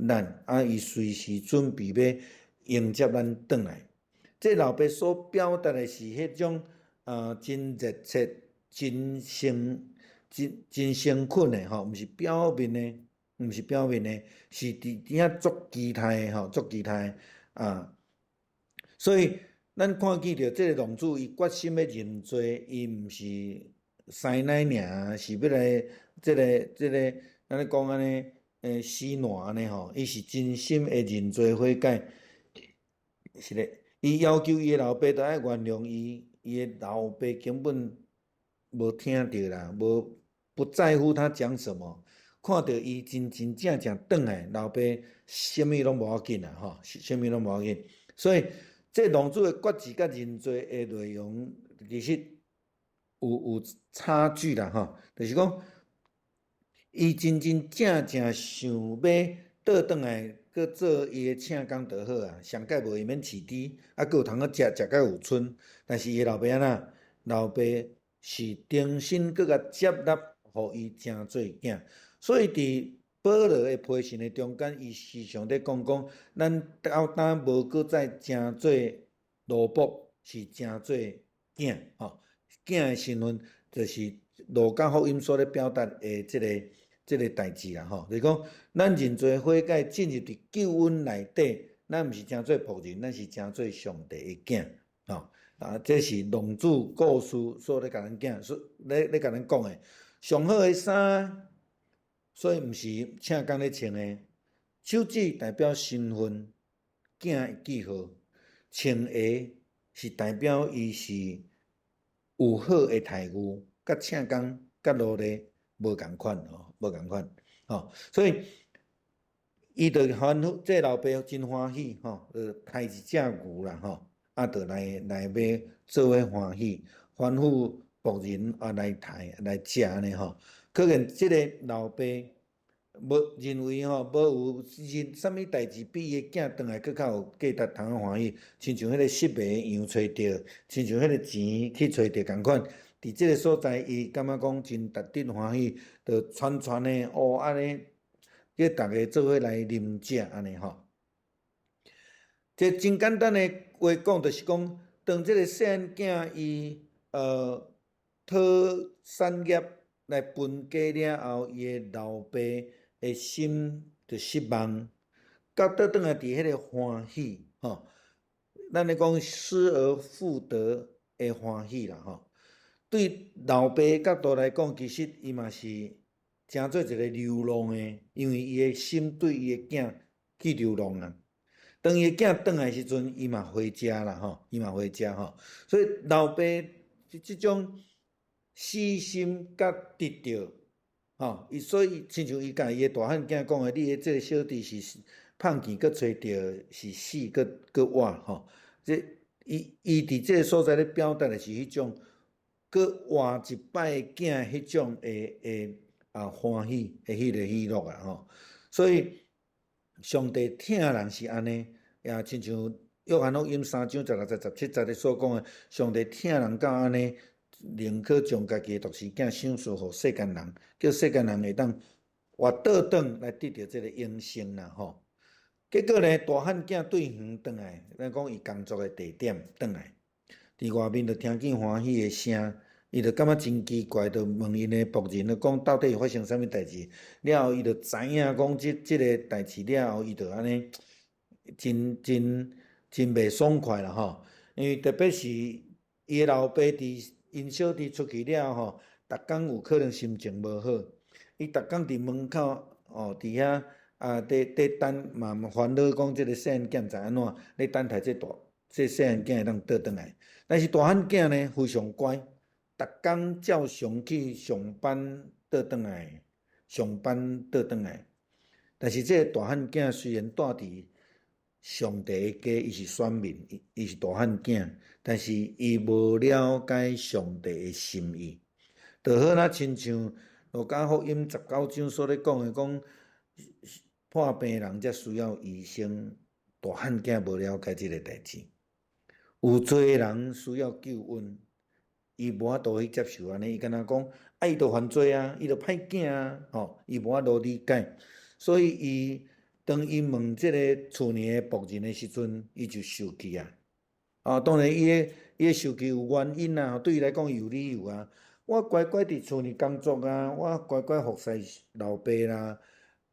咱，啊，伊隨時準備欲迎接咱轉來。這老爸所表達的是彼種真熱切、真誠、真真誠懇的吼，毋是表面的，毋是表面的，是佇遐足期待的吼，足期待啊。所以咱看見著這个浪子，伊決心欲認罪，伊毋是師奶爾，是欲來這个，咱咧講按呢，死爛按呢吼，伊是真心的認罪悔改，是咧，伊要求伊的老爸著愛原諒伊，伊的老爸根本無聽著啦，無不在乎他講什麼，看著伊真真正正轉來，老爸啥物攏無要緊啦，吼，啥物攏無要緊。所以這浪子的決志佮認罪的內容，其實有差距啦，吼，就是講，伊真真正正想欲倒轉來，閣做伊的請工就好啊，上蓋無伊免飼豬，啊，閣有通好食，食甲有賰。但是伊的老爸按怎？老爸是重新閣共接納，予伊成做囝。所以佇保羅的批信的中間，伊時常咧講講，咱到今無閣再成做奴僕，是成做囝吼。囝的身份就是路加福音所咧表達的這个代誌啦吼。就是講，咱認罪悔改進入佇救恩內底，咱毋是成做僕人，咱是成做上帝的囝吼。啊，這是浪子故事所咧共咱講，所咧咧共咱講的。上好的衫，所以毋是請工咧穿的。手指代表身份，囝的記號。穿鞋是代表伊是有好的待遇，佮請工佮奴隸無仝款吼，無仝款吼。所以伊就歡呼，這個老爸真歡喜吼，就刣一隻牛啦吼，啊，就來買做伙歡喜，吩咐僕人啊來刣來食按呢吼。可見這個老爸無認為吼，無有任啥物代誌比伊的囝轉來閣較有價值通歡喜，親像彼個失迷的羊揣著，親像彼個錢去揣著仝款。佇這個所在，伊感覺講真值得歡喜，就傳傳的哦按呢，叫逐家做伙來啉食按呢吼。這真簡單的話講，就是講，當這個細漢囝伊討產業來分家了後，伊的老爸的心就失望，佮倒轉來佇彼個歡喜吼，咱咧講失而復得的歡喜啦吼。對老爸角度來講，其實伊嘛是成做一個流浪的，因為伊的心對伊的囝去流浪啊。當伊的囝轉來時陣，伊嘛回家啦吼，伊嘛回家吼。所以老爸這種死心佮得著，吼，伊所以親像伊共伊的大漢囝講的，你的這個小弟是碰見閣揣著，是死閣閣活吼。這伊佇這個所在咧表達的是彼種閣活一擺囝彼種的歡喜的彼個喜樂啊吼。所以上帝疼人是按呢，也親像約翰福音3章16節17節所講的，上帝疼人到按呢，寧可將家己的獨生囝賞賜予世間人，叫世間人會當活倒轉來得著這个永生啦吼。結果呢，大漢囝對園轉來，咱講伊工作的地點轉來，佇外面就聽見歡喜的聲，伊就感覺真奇怪，就問𪜶的僕人，就講到底發生啥物代誌？了後伊就知影講這個代誌了後，伊就按呢真真真袂爽快啦吼。因為特別是伊的老爸佇𪜶小弟出去了後吼，逐工有可能心情無好，伊逐工佇門口哦，佇遐啊，佇等嘛煩惱講這个細漢囝毋知按怎，咧等待這大這細漢囝會當倒轉來。但是大漢囝呢非常乖，逐工照常去上班倒轉來，上班倒轉來。但是這个大漢囝雖然蹛佇上帝的家，伊是選民，伊是大漢囝，但是伊無了解上帝的心意。就好若親像路加福音19章所咧講的，講破病人才需要醫生，大漢囝無了解這个代誌。有罪的人需要救恩，伊無法度去接受按呢，伊敢若講，啊，伊就犯罪啊，伊就歹囝啊，吼，伊無法度理解，所以伊當伊問這个厝內的僕人的時陣，伊就受氣啊。啊，當然伊的受氣有原因啊，對伊來講有理由啊。我乖乖佇厝內工作啊，我乖乖服侍老爸啦，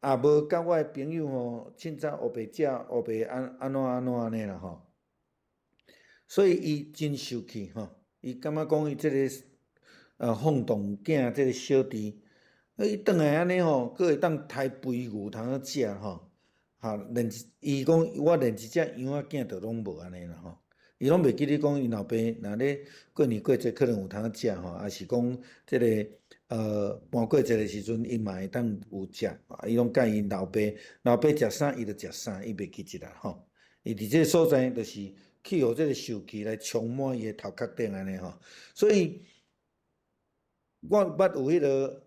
也無佮我的朋友吼，凊彩烏白食，烏白按按怎按怎按呢啦吼。所以伊真受氣吼，伊感覺講伊這个放蕩囝，這个小弟，伊轉來按呢吼，閣會當刣肥牛通好食吼，哈，連伊講我連一隻羊仔囝都攏無按呢啦吼，伊攏袂記得講𪜶老爸若咧過年過節可能有通食吼，抑是講這个搬過節的時陣，伊嘛會當有食，伊攏佮𪜶老爸，老爸食啥伊就食啥，伊袂記得啦吼。伊佇這个所在就是去予這个受氣來充滿伊的頭殼頂按呢吼，所以我捌有彼个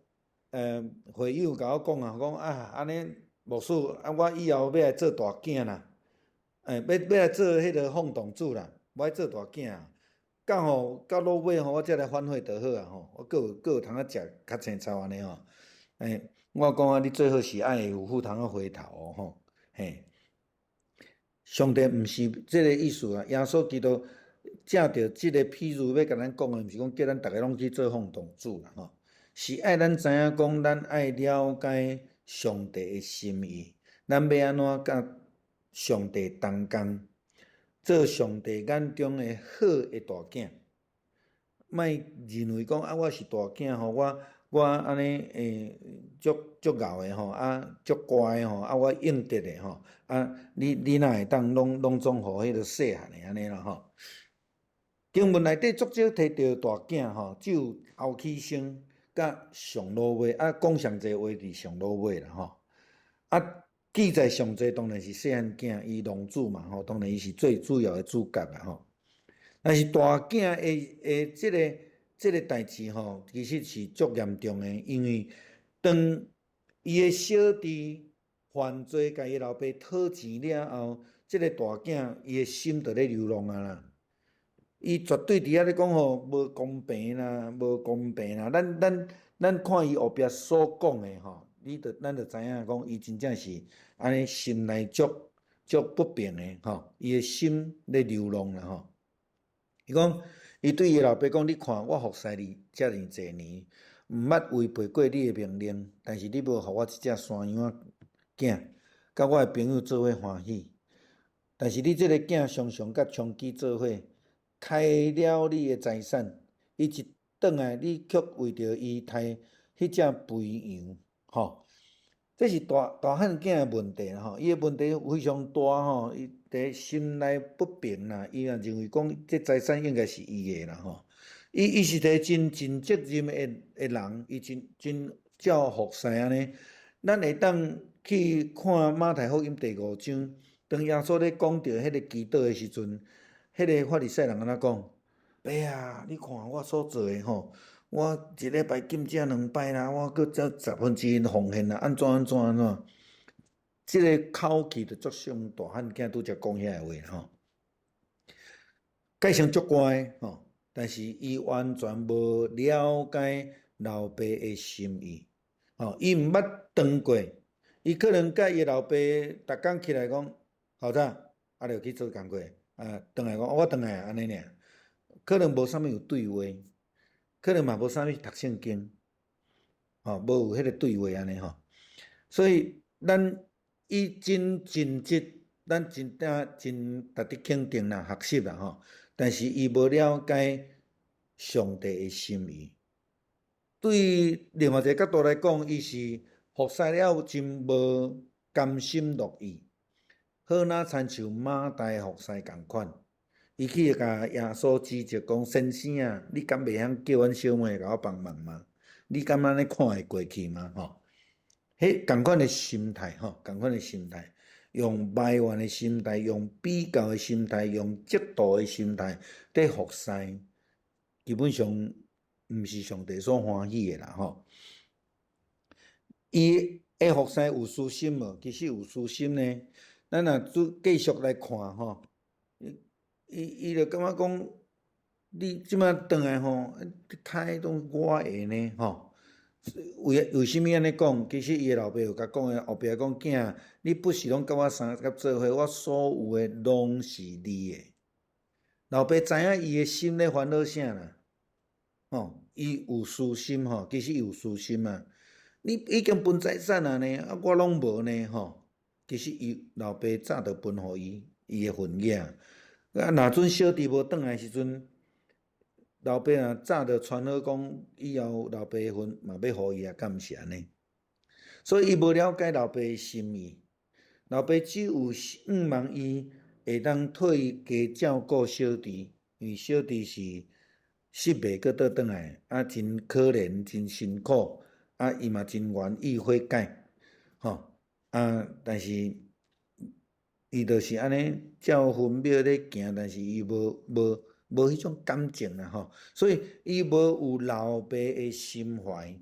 會友共我講啊，講啊按呢牧師啊，我以後欲來做大囝啦，欲來做彼个放蕩子啦，無愛做大囝啊，到吼到落尾吼，我才來反悔就好啊吼，我閣有通仔食較青草按呢吼，我講啊，你最好是愛有赴通仔回頭哦吼，嘿。上帝毋是這个意思啊！耶穌基督藉著這个譬喻欲共咱講的，毋是講叫咱逐个攏去做放蕩子啦吼，是愛咱知影講，咱愛了解上帝的心意，咱欲按怎佮上帝同工，做上帝眼中的好的大囝，莫認為講啊，我是大囝吼，我按呢足足𠢕的吼，啊足乖的吼，啊我應得的吼，啊你哪會當攏總予彼个細漢的按呢啦吼？經文內底足少提著大囝吼，只有頭起先佮上落尾，啊講上濟話佇上落尾啦吼。啊記載上濟當然是細漢囝，伊浪子嘛吼，當然伊是最主要的主角啦吼。但是大囝的這个代誌吼，其實是足嚴重的，因為當伊的小弟犯罪，共伊老爸討錢了後，這个大囝伊的心就咧流浪啊啦。伊絕對佇遐咧講吼，無公平啦，無公平啦。咱看伊後壁所講的吼，咱就知影講，伊真正是按呢心內足足不平的吼，伊的心咧流浪啦吼。伊講，伊對伊老爸講：你看，我服侍你遮爾濟年，毋捌違背過你的命令，但是你無予我一隻山羊仔囝，佮我的朋友做伙歡喜。但是你這个囝常常佮娼妓做伙，開了你的財產，伊一轉來，你卻為著伊刣彼隻肥羊，吼！這是大大漢囝的問題啦，吼！伊的問題非常大吼，伊佇心內不平啦，伊也認為講這財產應該是伊的啦，吼！伊是一个真盡責任的人，伊真真照服侍按呢。咱會當去看馬太福音第5章，當耶穌咧講著彼个祈禱的時陣，彼个法利賽人按怎講？爸啊，你看我所做的吼，我一禮拜禁食兩擺啦，我閣才1/10奉獻啦，按怎按怎按怎？這个口氣就足像大漢囝拄才講遐个話吼，個性足乖吼，但是伊完全無了解老爸的心意，吼，伊毋捌轉過，伊可能佮伊老爸逐工起來講，好早，啊著去做工課，啊，轉來講，我轉來按呢爾，可能無啥物有對話，可能嘛無啥物讀聖經，吼，無有彼個對話按呢吼，所以咱伊真盡職，咱真正真值得肯定啦，學習啦吼，但是伊無了解上帝的心意。對另外一個角度來講，伊是服侍了真無甘心樂意，好若親像馬大服侍仝款，伊去共耶穌指責講：先生啊，你敢袂曉叫阮小妹共我幫忙嗎？你敢按呢看會過去嗎？吼，彼仝款的心態，吼，仝款的心態，用埋怨的心態，用比較的心態，用嫉妒的心態佇服侍，基本上毋是上帝所歡喜的啦，吼。伊的服侍有私心無？其實有私心呢。咱若繼續來看吼，伊就感覺講，你這擺轉來吼，開攏我的呢，吼。為啥物按呢講？其實伊的老爸有共講的，後壁講囝，你不是攏佮我相佮做伙，我所有的攏是你的。老爸知影伊的心咧煩惱啥啦，吼，伊有私心吼，其實伊有私心啊。你已經分財產啊呢，啊我攏無呢，吼。其實伊老爸早就分予伊伊的份額。啊，若陣小弟無轉來時陣，老爸若早就傳好講，以後老爸的份嘛欲予伊啊，敢毋是按呢？所以伊無了解老爸的心意，老爸只有向望伊會當替伊加照顧小弟，因為小弟是失袂閣倒轉來，啊，真可憐，真辛苦，啊，伊嘛真願意悔改，吼，啊，但是伊就是按呢照分秒咧行，但是伊無彼種感情啦，吼，所以伊無有老爸的心懷，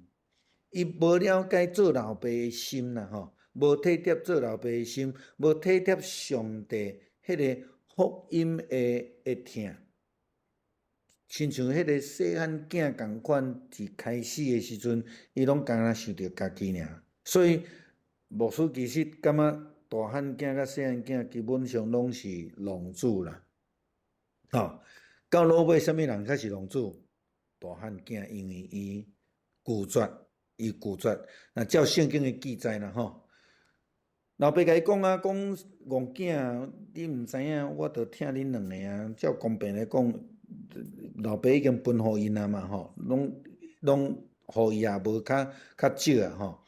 伊無了解做老爸的心啦，吼，無體貼做老爸的心，無體貼上帝彼个福音的疼，親像彼個細漢囝仝款，一開始的時陣，伊攏敢若想著家己爾，所以牧師其實感覺大漢囝佮細漢囝基本上攏是浪子啦，吼。到落尾，啥物人較是浪子？大漢囝，因為伊拒絕，伊拒絕。若照聖經的記載啦，吼，老爸共伊講啊，講戇囝，你毋知影，我著疼恁兩個啊。照公平來講，老爸已經分予𪜶啊嘛，吼，攏予伊也無較少啊，吼。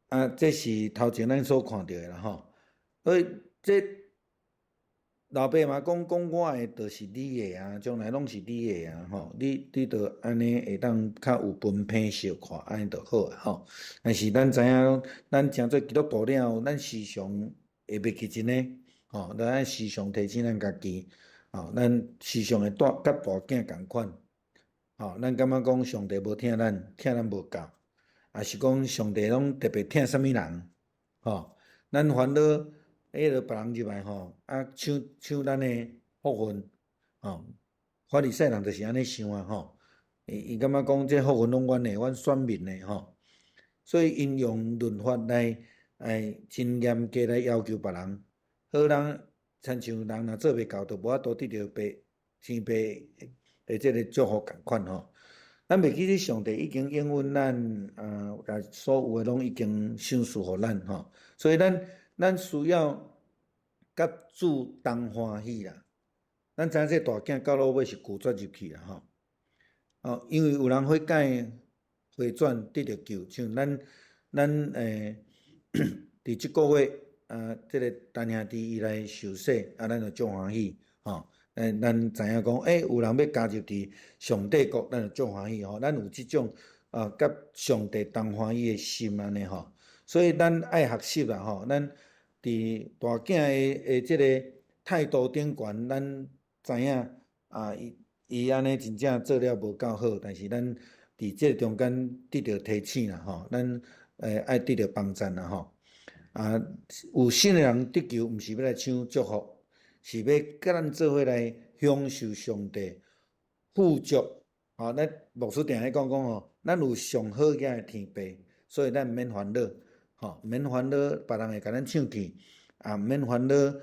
啊，這是頭前咱所看著的啦，吼。所以這老爸嘛講講我的就是你的啊，將來攏是你的啊，吼！你著按呢會當較有分配相看，按呢就好啊，吼！但是咱知影，咱成做基督徒了後，咱時常會袂記真呢，吼！咱愛時常提醒咱家己，吼！咱時常會帶佮大囝仝款，吼！咱感覺講上帝無疼咱，疼咱無夠，抑是講上帝攏特別疼啥物人，吼！咱煩惱。彼个別人入來吼，啊搶搶咱的福分，吼，法利賽人就是按呢想啊，吼，伊感覺講這福分攏阮的，阮選民的吼，所以𪜶用律法來真嚴格來要求別人，好人親像人若做袂到，就無法度得著爸天父的這个祝福仝款吼。咱袂記得上帝已經應允咱，啊，所有的攏已經賞賜予咱吼，所以咱需要佮主同歡喜啦。咱知影這大囝到落尾是拒絕入去啦吼。哦，因為有人悔改回轉得著救，像咱佇這個月啊，這个陳兄弟伊來受洗，啊，咱就足歡喜吼。咱知影講，有人欲加入佇上帝國，咱就足歡喜吼。咱有這種啊，佮上帝同歡喜的心按呢吼。所以咱愛學習啦吼，咱佇大囝的這个態度頂懸，咱知影啊，伊按呢真正做了無夠好，但是咱佇這个中間得著提醒啦吼，咱愛得著幫贊啦吼。啊，有信的人得救，毋是欲來搶祝福，是欲佮咱做伙來享受上帝富足。吼，咱牧師定咧講講吼，咱有上好額的天父，所以咱毋免煩惱，吼，毋免煩惱別人會共咱搶去，啊，毋免煩惱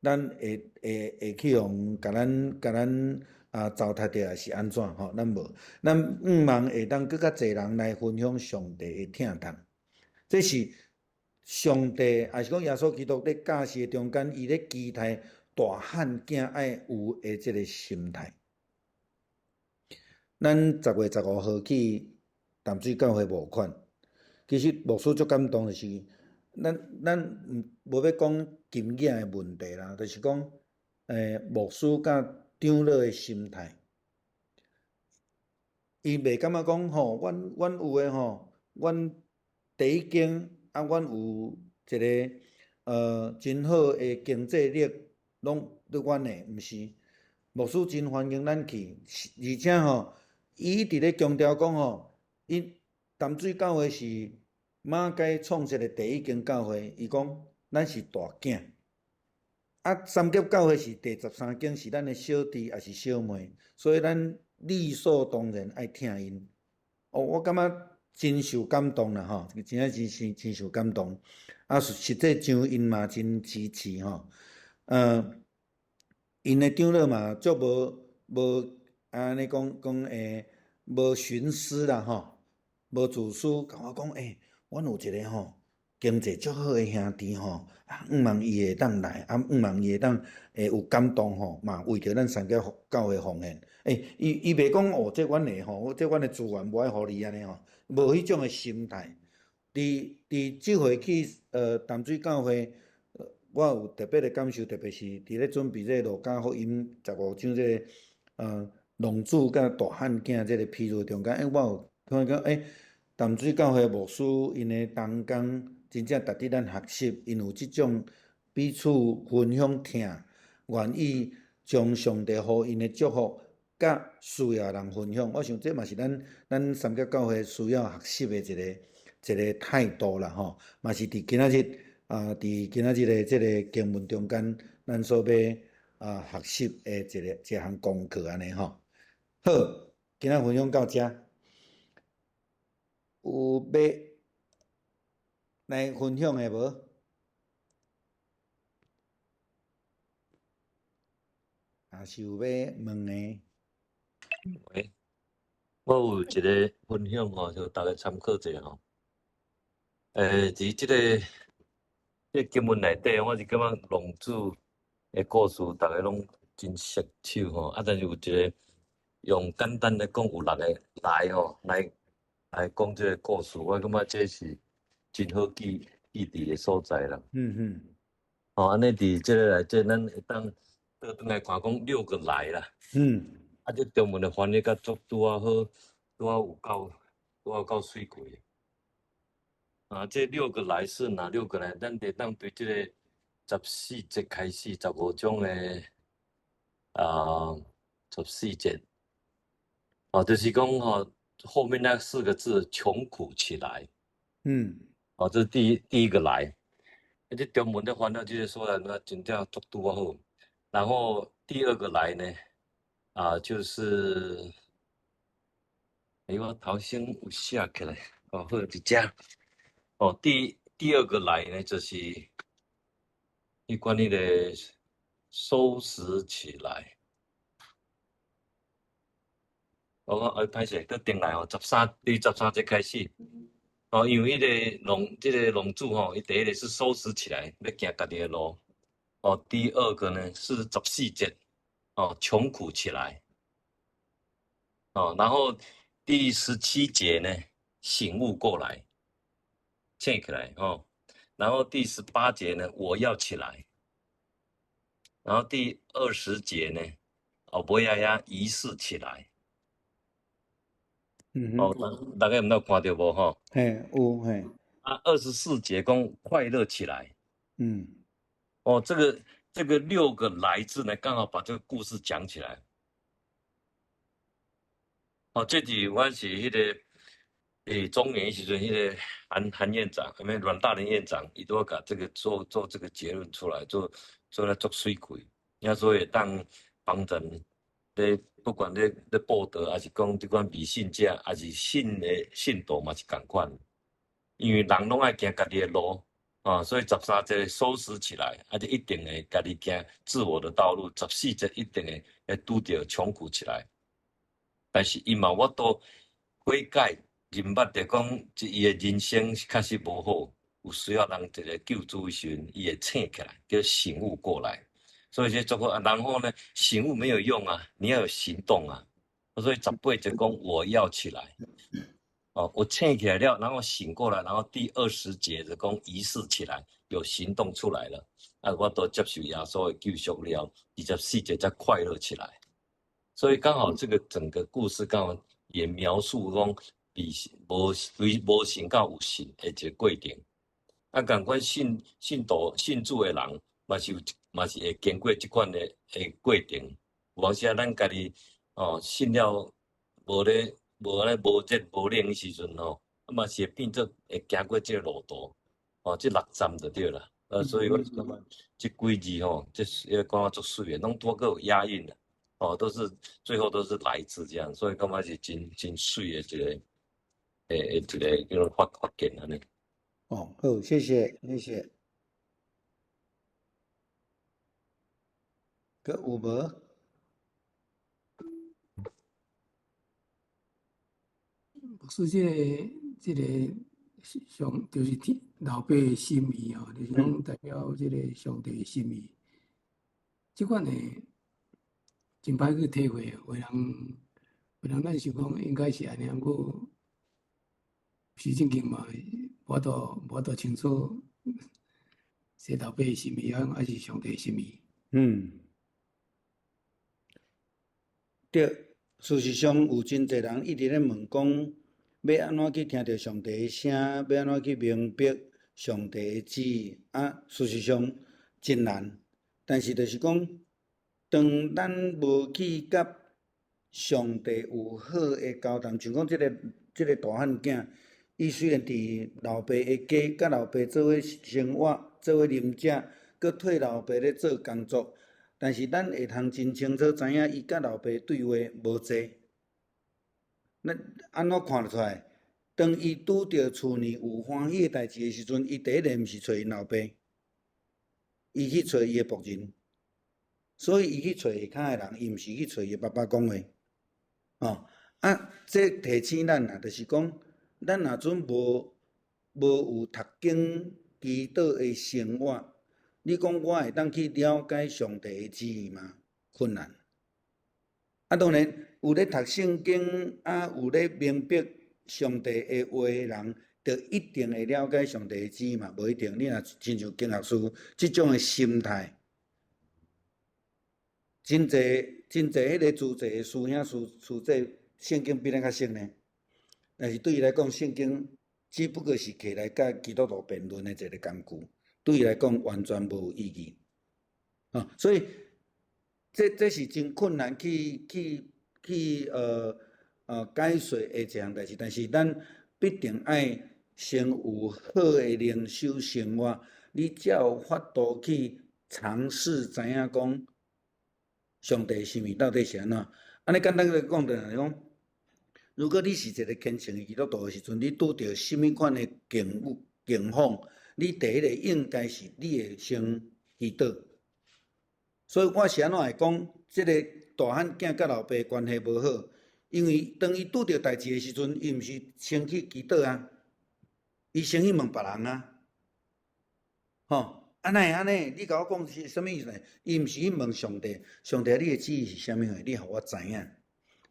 咱會去予共咱啊糟蹋著，抑是按怎吼？咱無，咱向望會當閣較濟人來分享上帝的疼痛，這是上帝，抑是講耶穌基督咧教示的中間，伊咧期待大漢囝愛有的這个心態。咱10月15號去淡水教會募款，其實牧師足感動，就是咱毋無欲講金額的問題啦，就是講牧師佮長老的心態，伊袂感覺講吼，阮有的吼，阮第一間啊，阮有一个真好的經濟力，攏佇阮的，毋是。牧師真歡迎咱去，而且吼，伊一直咧強調講吼，𪜶淡水教會是馬偕創設的第一間教會，伊講咱是大囝，啊，三峽教會是第13間，是咱的小弟抑是小妹，所以咱理所當然愛疼𪜶。哦，我感覺真受感動啦吼，真正真是真受感動。啊，實際上𪜶嘛真支持吼，𪜶的長老嘛足無按呢講講無徇私啦吼，無自私，共我講阮有一个吼經濟足好的兄弟吼，啊，向望伊會當來，啊，向望伊會當會有感動吼，嘛為著咱三峽教會奉獻。伊袂講哦，這阮的吼，這阮的資源無愛予你按呢吼，無彼種的心態。佇這回去淡水教會，我有特別的感受，特別是佇咧準備這個路加福音十五章這个浪子佮大漢囝這个譬喻中間，我有感覺講，淡水教會牧師𪜶的同工真正值得咱學習，𪜶有這種彼此分享疼，願意將上帝予𪜶的祝福，佮需要的人分享。我想這嘛是咱三峽教會需要學習的一個態度啦吼，嘛是佇今仔日啊，佇今仔日的這个經文中間，咱所欲啊學習的一項功課按呢吼。好，今仔分享到遮，有欲來分享的無？抑是有欲問的？喂，我有一个分享吼，就大家參考者吼。佇這個經文內底，我是感覺浪子的故事，逐个攏真熟手吼。啊，但是有一个用簡單來講，有六个來吼，來講這个故事，我感覺這是真好記佇的所在啦。吼，按呢佇這个內底，咱會當倒轉來看講六个來啦。啊，這中文的翻譯甲足拄仔好，拄仔有夠媠過。啊，這六個來是哪六個來？咱得當對這个14節開始，15章的啊十四節。哦，就是講吼，後面那四個字窮苦起來。哦，這是第一個來。啊，這中文的翻譯就是說，那真正足拄仔好。然後第二個來呢，啊，就是，我頭先有寫起來，哦，好，佇遮。哦，第二個來呢，就是有關於个收拾起來。我講歹勢，閣轉來哦，第13節開始。哦，因為彼个這个浪子吼，伊第一个是收拾起來，欲行家己的路。哦，第二個呢是14節，哦，窮苦起來。哦，然後第17節呢，醒悟過來，醒起來哦。然後第18節呢，我要起來。然後第20節呢，哦，尾仔遐儀式起來。哦，大家有有看著無吼？嘿，有嘿。啊，24節講快樂起來。哦，這個六個來字呢，剛好把這個故事講起來。哦，這是我是彼個欸，中年時陣，彼个韓韓院長，啥物阮大仁院長，伊都共這个做做這個結論出來，做做了足媠氣，也所以會當幫助咧，不管咧咧報道，抑是講這款迷信者，抑是信的信徒嘛是仝款，因為人攏愛行家己的路，啊，所以13節收拾起來，啊，就一定會家己行自我的道路。14節一定會會拄著窮苦起來，但是伊嘛有法度悔改。認捌著講，伊的人生確實無好，有需要人一個救主的時陣，伊會醒起來，叫醒悟過來。所以這足好啊，然後呢，醒悟沒有用啊，你要有行動啊。所以18節講我要起來，哦，我醒起來了，然後醒過來，然後第20節就講儀式起來，有行動出來了。啊，我都接受耶穌的救贖了，24節才快樂起來。所以剛好這個整個故事剛好也描述講，比無對無信到有信的一個過程，啊，仝款信信徒信主的人，嘛是有嘛是會經過這款的的過程。有當時啊，咱家己哦信了無咧無按呢無熱無冷的時陣吼，啊嘛是會變做會行過這個路途，哦，這六站就對啦。啊，所以我就感覺這幾字吼，這個講啊足媠的，攏拄閣有押韻啦，哦，都是最後都是來自這樣，所以感覺是真真媠的一個。欸，一個叫做發發現按呢。哦，好，謝謝，謝謝。閣有無？牧師，這個這個上就是天老爸的心意吼，就是講代表這個上帝的心意。這款的真歹去體會，有的人有人咱想講應該是按呢，毋過。時正經嘛，無法度無法度清楚，是老爸的心意，還是上帝的心意？嗯，對，事實上有真濟人一直咧問講，欲按怎去聽著上帝的聲，欲按怎去明白上帝的旨意？啊，事實上真難。但是就是講，當咱無去佮上帝有好的交談，像講這個大漢囝。伊雖然佇老爸的家，佮老爸做伙生活，做伙啉食，閣替老爸咧做工作，但是咱會通真清楚知影，伊佮老爸對話無濟。咱按怎看得出來？當伊拄著厝內有歡喜的代誌的時陣，伊第一個毋是揣𪜶老爸，伊去揣伊的僕人。所以伊去揣下跤的人，伊毋是去揣伊爸爸講話。哦，啊，這提醒咱啊，就是講。咱若準無無有讀經祈禱的生活，你講我會當去了解上帝的旨意嗎？困難。啊，當然有咧讀聖經啊，有咧明白上帝的話的人，就一定會了解上帝的旨意嘛？無一定。你若親像經學師這種的心態，真濟真濟彼個主濟的師兄師師姐，聖經比咱較熟呢。但是對伊來講，聖經只不過是摕來佮基督徒辯論的一個工具，對伊來講完全無意義。啊，所以這這是真困難去去去呃呃解說的一項代誌，但是咱必定愛先有好的靈修生活，你才有法度去嘗試知影講上帝心意到底是按怎。按呢簡單來講，就是講。如果你是一個虔誠的基督徒的時陣，你拄著啥物款的境遇境況，你第一個應該是你會先祈禱。所以我是按怎會講，這個大漢囝佮老爸關係無好，因為當伊拄著代誌的時陣，伊毋是先去祈禱啊，伊先去問別人啊，吼，啊哪會按呢？你共我講是啥物意思？伊毋是去問上帝，上帝你的旨意是啥物貨？你予我知影。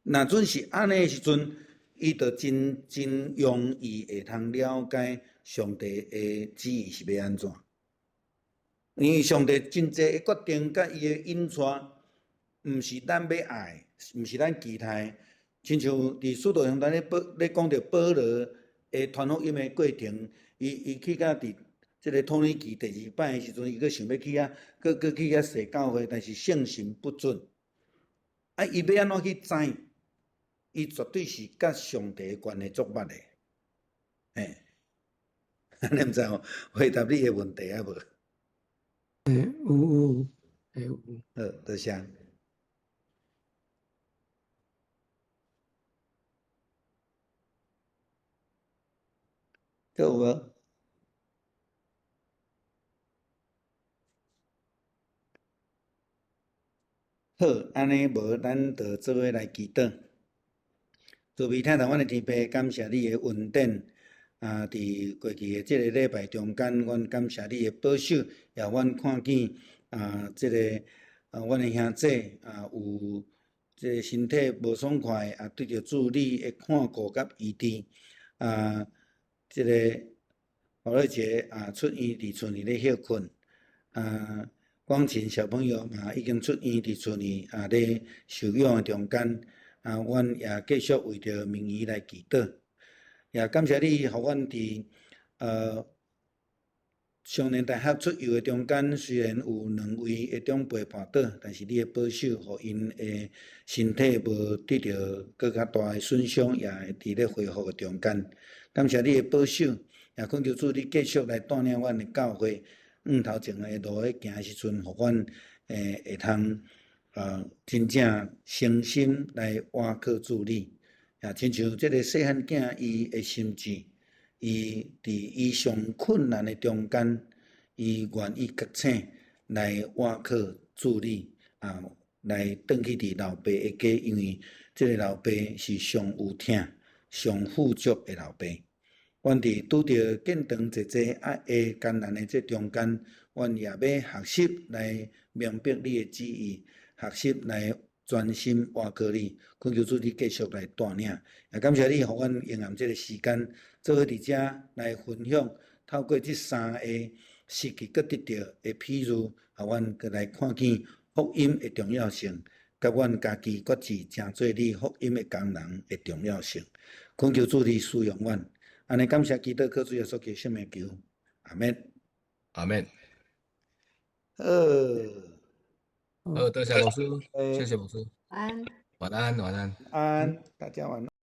若準是按呢的時陣，伊就真真容易會通了解上帝的旨意是欲按怎。因為上帝真濟的決定佮伊的引帶，毋是咱欲愛，毋是咱期待。親像佇使徒行傳咧保咧講著保羅的傳福音的過程，伊伊去到佇這个土耳其第二擺的時陣，伊閣想欲去遐，閣閣去遐踅教會，但是聖神不准。啊，伊欲按怎去知？伊絕對是佮上帝的關係足密的。嘿，你毋知吼，回答你的問題啊無？欸，有有，欸有。好，多謝。閣有無？好，按呢無，咱就做伙來祈禱。慈悲疼痛阮的天父，感謝你的恩典。啊，佇過去的這个禮拜中間，阮感謝你的保守，也阮看見啊，這个啊，阮的兄姊啊，有這个身體無爽快，啊，得著主你的看顧佮醫治。啊，這个何瑞杰啊，出院佇厝裡咧歇睏。啊，廣勤小朋友嘛已經出院佇厝裡啊咧休養的中間。啊，阮也繼續為著明儀來祈禱。也感謝你，予阮佇少年大學出遊的中間，雖然有兩位的長輩跋倒，但是你的保守，予𪜶的身體無得著閣較大的損傷，也會佇咧恢復的中間。感謝你的保守，也懇求主你繼續來帶領阮的教會，向頭前的路咧行的時陣，予阮會通真正誠心來倚靠主你。也親像這个細漢囝伊的心志，伊佇伊上困難的中間，伊願意覺醒來倚靠主你，啊，來轉去佇老爸的家，因為這个老爸是上有疼、上富足的老爸。阮佇拄著建堂濟濟啊會艱難的這中間，阮也欲學習來明白你的旨意，學習來專心倚靠你，懇求主你繼續來帶領，也感謝你，予阮用暗這个時間，做伙佇遮來分享，透過這三个失去閣得著的譬喻，予阮閣來看見福音的重要性，佮阮家己決志成做你福音的工人的重要性。懇求主你使用阮，按呢感謝基督靠主耶穌基督聖名求，阿們。阿們。好。好，多謝牧師，謝謝牧師。晚安。晚安，晚安。安，大家晚安。